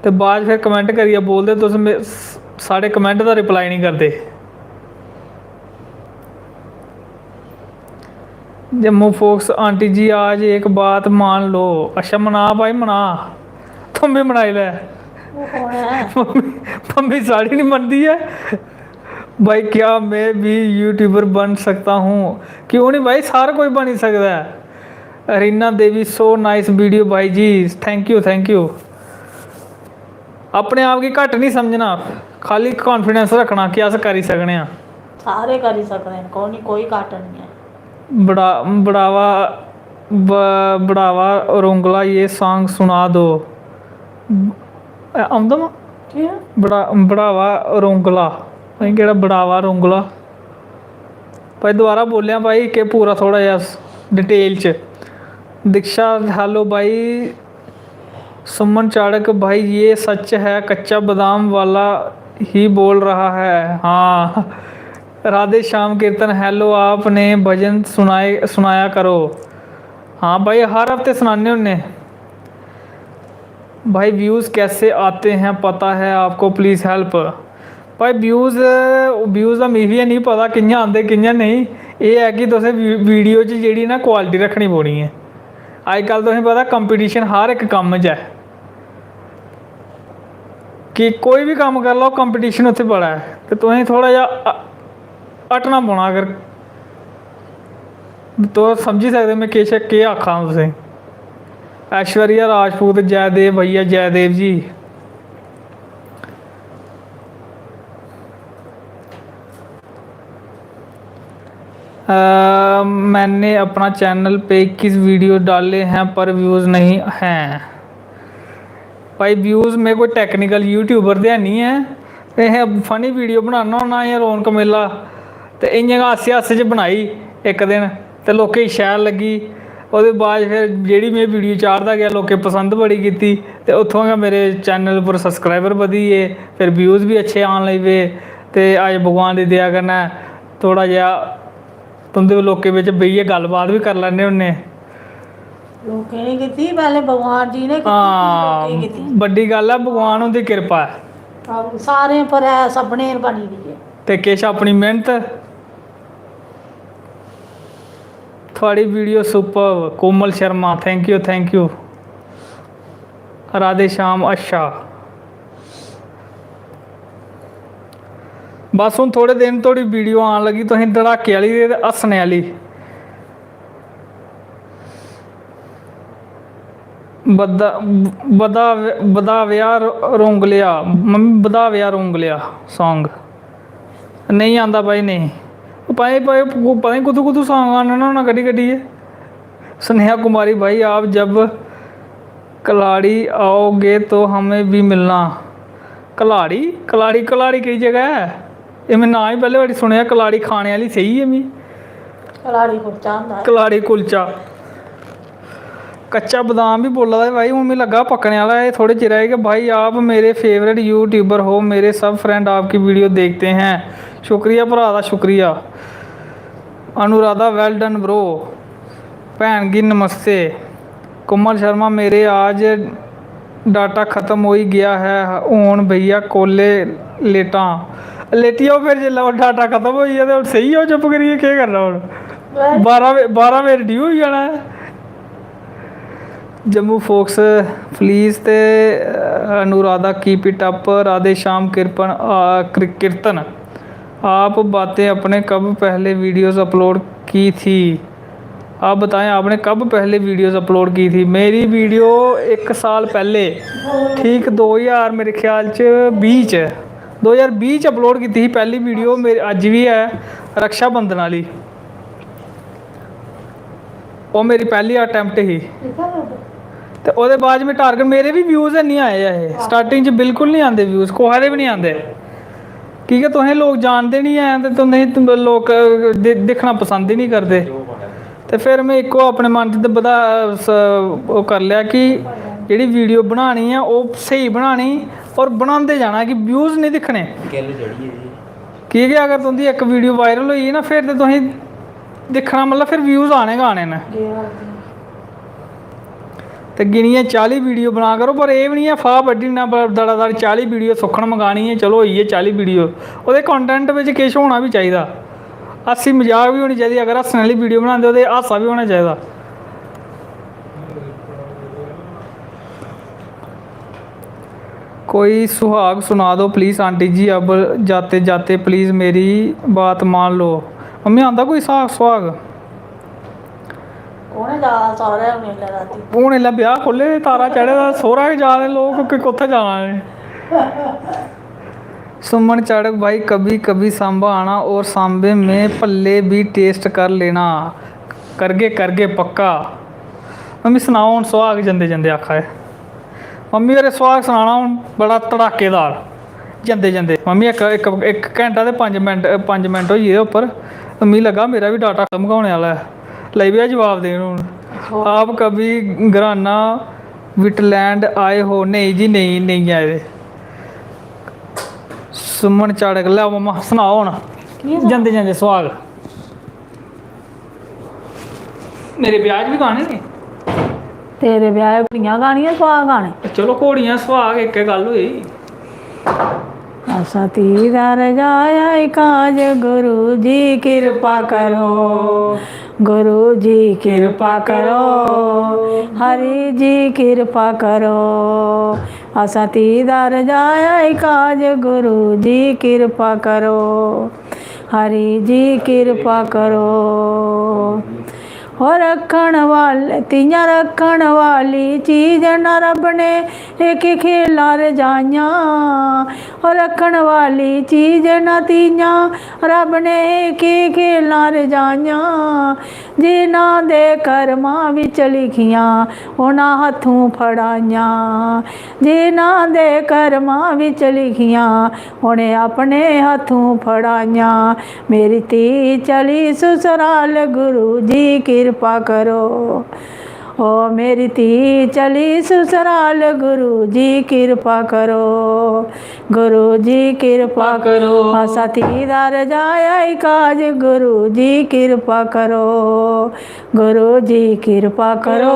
ते बाद च फिर कमैंट करियै बोलदे, "तुस मे-, स-, साढ़े कमैंट दा रिप्लाई निं करदे।" जम्मू फोक्स आंटी जी, आज एक बात मान लो। अच्छा, मना भाई, मना, तुम भी मनाई ले। ओह् कौन ऐ? मम्मी, मम्मी साढ़ी नहीं मनदी है। भाई, क्या मैं भी यूट्यूबर बन सकता हूँ? क्यों नहीं भाई, सारा कोई बनी सकता है। रीना देवी, so nice video भाई जी, thank you, thank you। अपने आप गी घट्ट नहीं समझना, खाली कॉन्फिडेंस रखना कि अस करी सकने आं। सारे करी सकदे न, कोई निं, कोई घट्ट निं ऐ। बड़ा, बढ़ावा, ब-, बढ़ावा रोंगला, ये सॉन्ग सुना दो। ब-, औंदा वा? केह्? बड़ा, बढ़ावा रोंगला। भाई, केह्ड़ा बढ़ावा रोंगला? भाई, दोबारा बोलेआं भाई, केह् पूरा थोह्ड़ा जेहा डिटेल च। दीक्षा, hello भाई। सुमन चाड़क, भाई, ये सच है, कच्चा बादाम वाला ही बोल रहा है। हाँ, राधे श्याम कीर्तन, hello, आपने भजन सुनाए, सुनाया करो। हाँ भाई, हर हफ्ते सनाने होन्ने। भाई, व्यूज़ कैसे आते हैं, पता है आपको? Please help. भाई, व्यूज़, व्यूज़ दा मिगी बी निं पता कि'यां आंदे, कि'यां नेईं। एह् ऐ कि तुसें वी-, वीडियो च जेह्ड़ी ना क्वालिटी रक्खनी पौनी ऐ। अजकल तुसें पता, कंपटीशन हर इक कम्म च ऐ, कि कोई बी कम्म करी लैओ, कंपटीशन उत्थै बड़ा ऐ। ते तुसें थोह्ड़ा जेहा अ-, हटना पौना। अगर तुस समझी सकदे, में किश केह् आक्खा तुसें। ऐश्वर्या राजपूत, जयदेव भैया, जयदेव जी। अ, मैंने अपना चैनल पे इक्कीस वीडियो डाले हैं, पर व्यूज़ नहीं हैं। भाई, व्यूज़, में कोई टेक्निकल यूट्यूबर ते है निं ऐ, ते असें फनी वीडियो बनाना होन्ना, इ'यां रौनक मेला, ते इ'यां गै हास्से हास्से च बनाई इक दिन, ते लोकें गी शैल लग्गी। ओह्दे बाद फिर जेह्ड़ी में वीडियो चाढ़दा गेआ, लोकें पसंद बड़ी कीती, ते उत्थुआं गै मेरे चैनल उप्पर सब्सक्राइबर बधी गे, फिर व्यूज़ बी अच्छे आन लगी पे। ते अज्ज भगवान दी दया कन्नै थोह्ड़ा जेहा तुं'दे लोकें बिच्च बेहियै गल्लबात बी करी लैन्ने होन्ने। लोकें निं कीती, पैह्लें भगवान जी ने कीती, फ्ही लोकें हां, कीती। बड्डी गल्ल ऐ, भगवान हुंदी किरपा ऐ। आहो, सारें पर ऐ, सभनें पर बनी दी ऐ। ते किश अपनी मेह्नत। थुआढ़ी video super, Komal Sharma, thank you, thank you। Radhe Shyam, अच्छा। बस हून थोह्ड़े दिन धोड़ी वीडियो आन लगी, तुसें धड़ाके आह्ली ते हस्सने आह्ली। बधा-, बधाव-, बधावेआ रो-, रोंगलेआ, मम्मी बधावेआ रोंगलेआ song। नेईं आंदा भाई, नेईं। पता निं, पता निं, पता निं कुत्थूं, कुत्थूं song आह्नना होना कड्ढी, कड्ढियै। स्नेहा कुमारी, भाई, आप जब कलाड़ी आओगे तो हमें भी मिलना। कलाड़ी? कलाड़ी, कलाड़ी केह्ड़ी जगह ऐ? एह् में नांऽ ही पैह्ले बारी सुनेआ। कलाड़ी खाने आह्ली सेही ऐ मी। कलाड़ी कुल्चा होंदा ऐ। कलाड़ी कुल्चा। कच्चा बदाम बी बोला दा ऐ भाई, हून मिगी लग्गा पक्कने आह्ला ऐ। थोह्ड़े चिरै च गै, भाई, आप मेरे फेवरेट यूट्यूबर हो, मेरे सब फ्रेंड आपकी वीडियो देखते हैं। शुक्रिया भ्राऽ दा, शुक्रिया। Anuradha, well done bro। भैन गी नमस्ते। कोमल शर्मा, मेरे आज डाटा खत्म होई गेआ है, हून भैया कोले लेटां? लेटी जाओ फिर, जिसलै ओह् डाटा खत्म होई गेआ ते हून सेई जाओ चुप्प करियै, केह् करना हून? बारां बजे, बारां बजे ड्यू होई जाना ऐ। जम्मू फोक्स प्लीज ते Anuradha keep it up. Radhe Shyam कृपन, आ, कृ-, कीर्तन, आप बातें अपने कब पहले वीडियोस अपलोड की थी? आप बताएं, आपने कब पहले वीडियोस अपलोड की थी? मेरी वीडियो एक साल पहले, ठीक दो हज़ार, मेरे ख्याल च बीह् च, दो हज़ार बीह् च अपलोड कीती ही पैह्ली वीडियो। मेरी अज्ज बी ऐ, रक्षाबंधन आह्ली। ओह् मेरी पैह्ली अटैम्प्ट ही। ते ओह्दे बाद च में टारगेट, मेरे बी व्यूज हैनी आए ऐ हे, स्टार्टिंग च बिल्कुल निं आंदे व्यूज, कुसै दे बी निं आंदे, की के तुसें लोक जानदे निं हैन ते तुसें, तुम लोक दि-, दिक्खना पसंद ही निं करदे। ते फिर में इक्को अपने मन च बधा, स-, ओह् करी लेआ कि जेह्ड़ी वीडियो बनानी ऐ ओह् स्हेई बनानी, और बनांदे जाना कि व्यूज निं दिक्खने। किल चढ़ी गेदी। की के अगर तुं'दी इक वीडियो वायरल होई गेई ना, फिर ते तुसें दिक्खना, मतलब, फिर व्यूज आने गै आने न। ते गिनियै चाली वीडियो बना करो, पर एह् बी निं ऐ फाह् बड्ढी ओड़ना, ब-, दड़ा-दड़ चाली वीडियो सुक्खन मकानी ऐ, चलो, होई गे चाली वीडियो। ओह्दे कंटैंट बिच किश होना बी चाहिदा, हस्सी मजाक बी होनी चाहिदी। अगर हस्सने आह्ली वीडियो बनांदे ओ ते हास्सा बी होना चाहिदा। कोई सुहाग सुना दो प्लीज आंटी जी, अब जाते जाते प्लीज मेरी बात मान लो। मम्मी, आंदा कोई सुहाग, सुहाग? उ'नें जा सौह्रै हून इसलै रातीं। हून इसलै ब्याह् खु'ल्ले दे, तारा चढ़े दा, सौह्रा गै जा दे लोक, कि कुत्थै जाना इ'नें? सुमन चाड़क भाई, कभी कभी सांबा आना और सांबे में भल्ले भी टेस्ट कर लेना। करगे, करगे पक्का। मम्मी, सनाओ हून, सुहाग जंदे जंदे आखा दे। मम्मी होरें सुहाग सनाना हून बड़ा धड़ाकेदार। जंदे जंदे मम्मी इक, इक, इक घैंटा ते पंज मिंट, पंज मिंट होई गे उप्पर। ते मिगी लग्गा मेरा बी डाटा खत्म गै होने आह्ला ऐ। लगी पेआ जवाब देन हून। आप कभी घराना विटलैंड आए हो? नेईं जी, नेईं, नेईं आए दे। सुमन चाड़क, लैओ मम्मा, सनाओ हून। जंदे जंदे सुहाग। मेरे ब्याह च बी गाने ने। तेरे ब्याह च कुड़ियां गानियां, सुहाग गाने। चलो, घोड़ियां सुहाग इक्कै गल्ल होई। असां धी दा रजाया काज, गुरु जी किरपा करो, गुरु जी किरपा करो, हरि जी किरपा करो। असां धी दा रजाया काज, गुरु जी किरपा करो, हरि जी किरपा करो। हो रक्खण वाले, धीयां रक्खण वाली चीज ना रब ने एह् केह् खेलां रजाइयां। हो रक्खण वाली चीज ना धीयां, रब ने एह् केह् खेलां रजाइयां। जिन्हां दे कर्मां बिच लिखियां, उन्हां हत्थों फड़ाइयां। जिन्हां दे कर्मां बिच लिखियां, उ'नें अपने हत्थों फड़ाइयां। मेरी धी चली सुसराल, गुरु जी किरपा करो। ओ मेरी धी चली सुसराल, गुरु जी किरपा करो, गुरु जी किरपा करो। असां धी दा रजाया काज, गुरु जी किरपा करो, गुरु जी किरपा करो,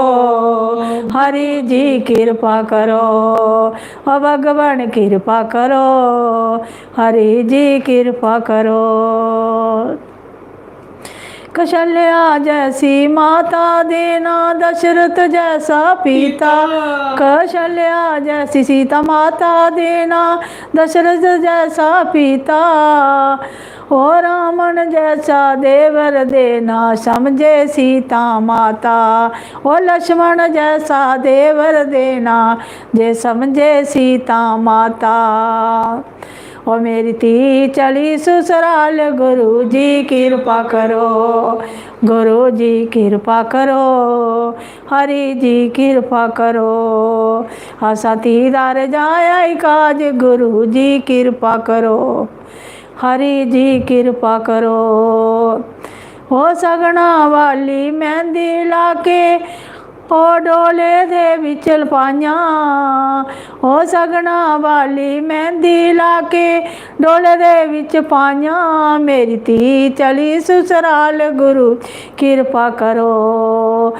हरि जी किरपा करो, ओ भगवान किरपा करो, हरि जी किरपा करो। कशल्या जैसी माता देना, दशरथ जैसा पिता। कशल्या जैसी सीता माता देना, दशरथ जैसा पिता। ओ रावण जैसा देवर देना, समझे सीता माता। ओ लक्ष्मण जैसा देवर देना, जे समझे सीता माता। ओ मेरी धी चली सुसराल, गुरु जी किरपा करो, गुरु जी किरपा करो, हरि जी किरपा करो। असां धी दा रजाया काज, गुरु जी किरपा करो, हरि जी किरपा करो। ओ सगना वाली मेहंदी लाके, ओ डोले दे बिच लपाइयां। ओ सगना वाली मेहंदी लाके, डोले दे बिच पाइयां। मेरी धी चली सुसराल, गुरु किरपा करो।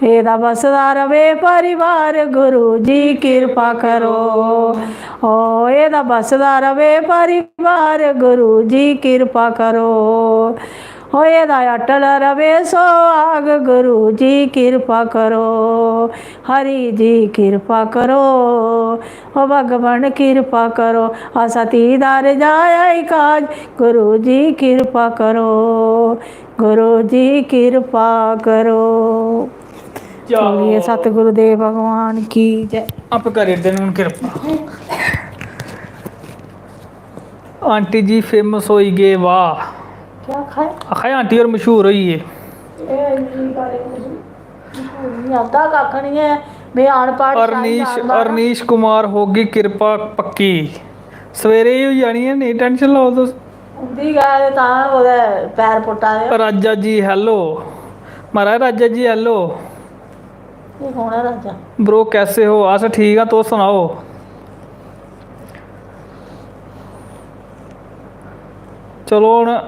एह्दा बसदा रवे परिवार, गुरु जी किरपा करो। ओ एह्दा बसदा रवे परिवार, गुरु जी किरपा करो। ओ एह्दा अटल रवे सुहाग, गुरु जी किरपा करो। हरि जी किरपा करो, ओ भगवान किरपा करो। असा धी दा रजाया काज, गुरु जी किरपा करो, गुरु जी किरपा करो। चलो। बोलिए सतगुरुदेव भगवान की जय। आप करी दे हून किरपा। आंटी जी फेमस होई गे, वाह। क्या आखा है? आखा है आंटी होर मशहूर होई गे। एह् इन्नी गल्ल मशहूर, मशहूर नहीं आता, कक्ख नहीं है। मैं अनपढ़, शाही अरनीश, अनपढ़। अरनीश कुमार होगी किरपा पक्की, सवेरे ही होई जानी है, नहीं tension लैओ तुस। उंदी गै ते तां कुतै पैर पुट्टा दे। राजा जी hello, महाराज राजा जी hello। एह् कौन ऐ राजा? Bro कैसे हो? अस ठीक आं, तुस सनाओ। चलो हून,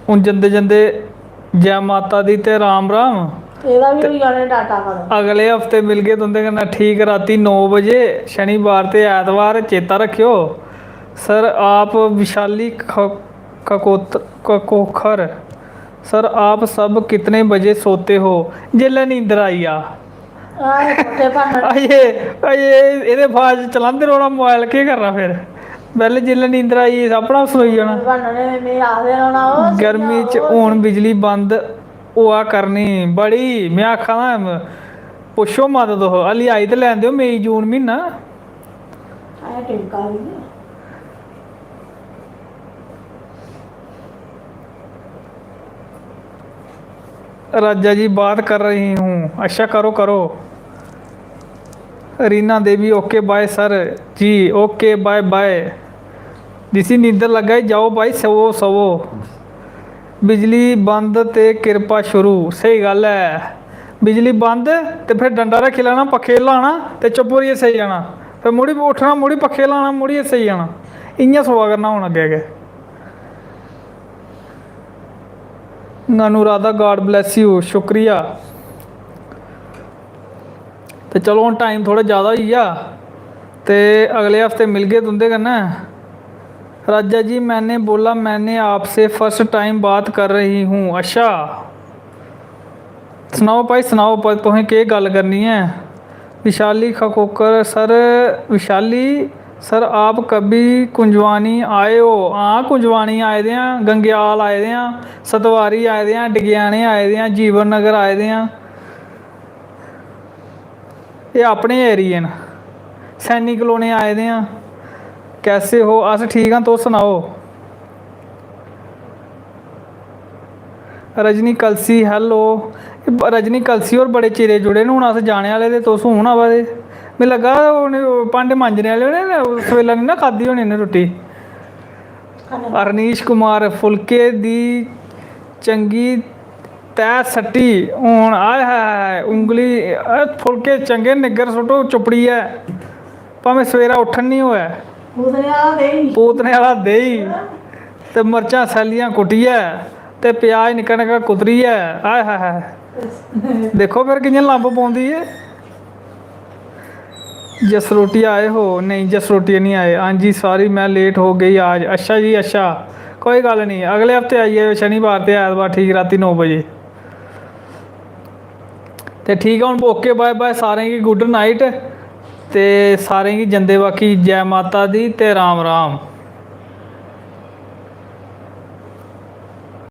हून जंदे जंदे जै माता दी ते राम राम। एह्दा बी होई जाने data खत्म। अगले हफ्ते मिलगे तुं'दे कन्नै ठीक रातीं नौ बजे, शनिवार ते ऐतवार, चेता रक्खेओ। सर, आप विशाली ख-, ककोत-, ककोखर, सर, आप सब कितने बजे सोते हो? जेल्लै नींदर आई जा। आए, कोठे भन्नने। अये, अये, एह्दे बाद च चलांदे रौह्ना mobile, केह् करना फिर? पैह्लें जिसलै नींदर आई, अपना सोई जाना। भन्नने, में आखदे रौह्ना, "ओह् गर्मी च ओह् हून बिजली बंद होआ करनी बड़ी।" में आखा दा, पुच्छो मत तुस, हाली आई ते लैन देओ, मई, जून म्हीना। अजें टिमका दी ऐ। राजा जी, बात कर रही हूँ। अच्छा, करो, करो। रीना देवी, OK, bye sir जी, OK, bye, bye। जिसी नींदर लग्गा, जाओ भाई, सवो, सवो। बिजली बंद ते किरपा शुरू। स्हेई गल्ल ऐ, बिजली बंद ते फिर डंडा रक्खी लैना, पक्खे लाना ते चुप्प करियै सेई जाना। फिर मुड़ी उट्ठना, मुड़ी पक्खे लाना, मुड़ियै सेई जाना। इ'यां सोआ करना हून अग्गें गै। अनुराधा, God bless you, शुक्रिया। ते चलो, हून time थोह्ड़ा ज़्यादा होई गेआ, ते अगले हफ्ते मिलगे तुं'दे कन्नै। राजा जी, मैंने बोला, मैंने आपसे first time बात कर रही हूँ। अच्छा, सनाओ भाई, सनाओ, पर तुसें केह् गल्ल करनी ऐ? विशाली खकोकर, सर, विशाली सर, आप कभी कुंजवानी आए हो? हां, कुंजवानी आए दे आं, गंगेआल आए दे आं, सतवारी आए दे आं, डगेआने आए दे आं, जीवन नगर आए दे आं। एह् अपने एरिये न। सैनी कलोनी आए दे आं। कैसे हो? अस ठीक आं, तुस सनाओ। रजनी कलसी, hello। रजनी कलसी होर बड़े चिरे जुड़े न, हून अस जाने आह्ले ते तुस हून आवा दे। मिगी लग्गा दा हून भांडे मांजने आह्ले होने न, सवेल्ला निं ना खाद्धी होनी इ'नें रुट्टी। अरनीश कुमार, फुलके दी चंगी तैह् सट्टी हून, आय हाय हाय, उंगली, अ, फुलके चंगे निग्गर सुट्टो चुप्पड़ियै, भामें सवेरै उट्ठन निं होऐ। पूतने आह्ला देहीं। पूतने आह्ला देहीं ते मर्चां सैल्लियां कुट्टियै ते प्याज निक्का निक्का कुतरियै, आय हाय हाय। दिक्खो फिर कि'यां लम्ब पौंदी ऐ। जसरोटी आए हो? नहीं, जसरोटी नहीं आए। हाँ जी, sorry, मैं late हो गई आज। अच्छा जी, अच्छा, कोई गल्ल नहीं, अगले हफ्ते आई जाएओ, शनिवार ते ऐतवार ठीक रातीं नौ बजे। ते ठीक ऐ, हून OK, bye bye, सारें गी good night, ते सारें गी जंदे बाकी जै माता दी ते राम राम।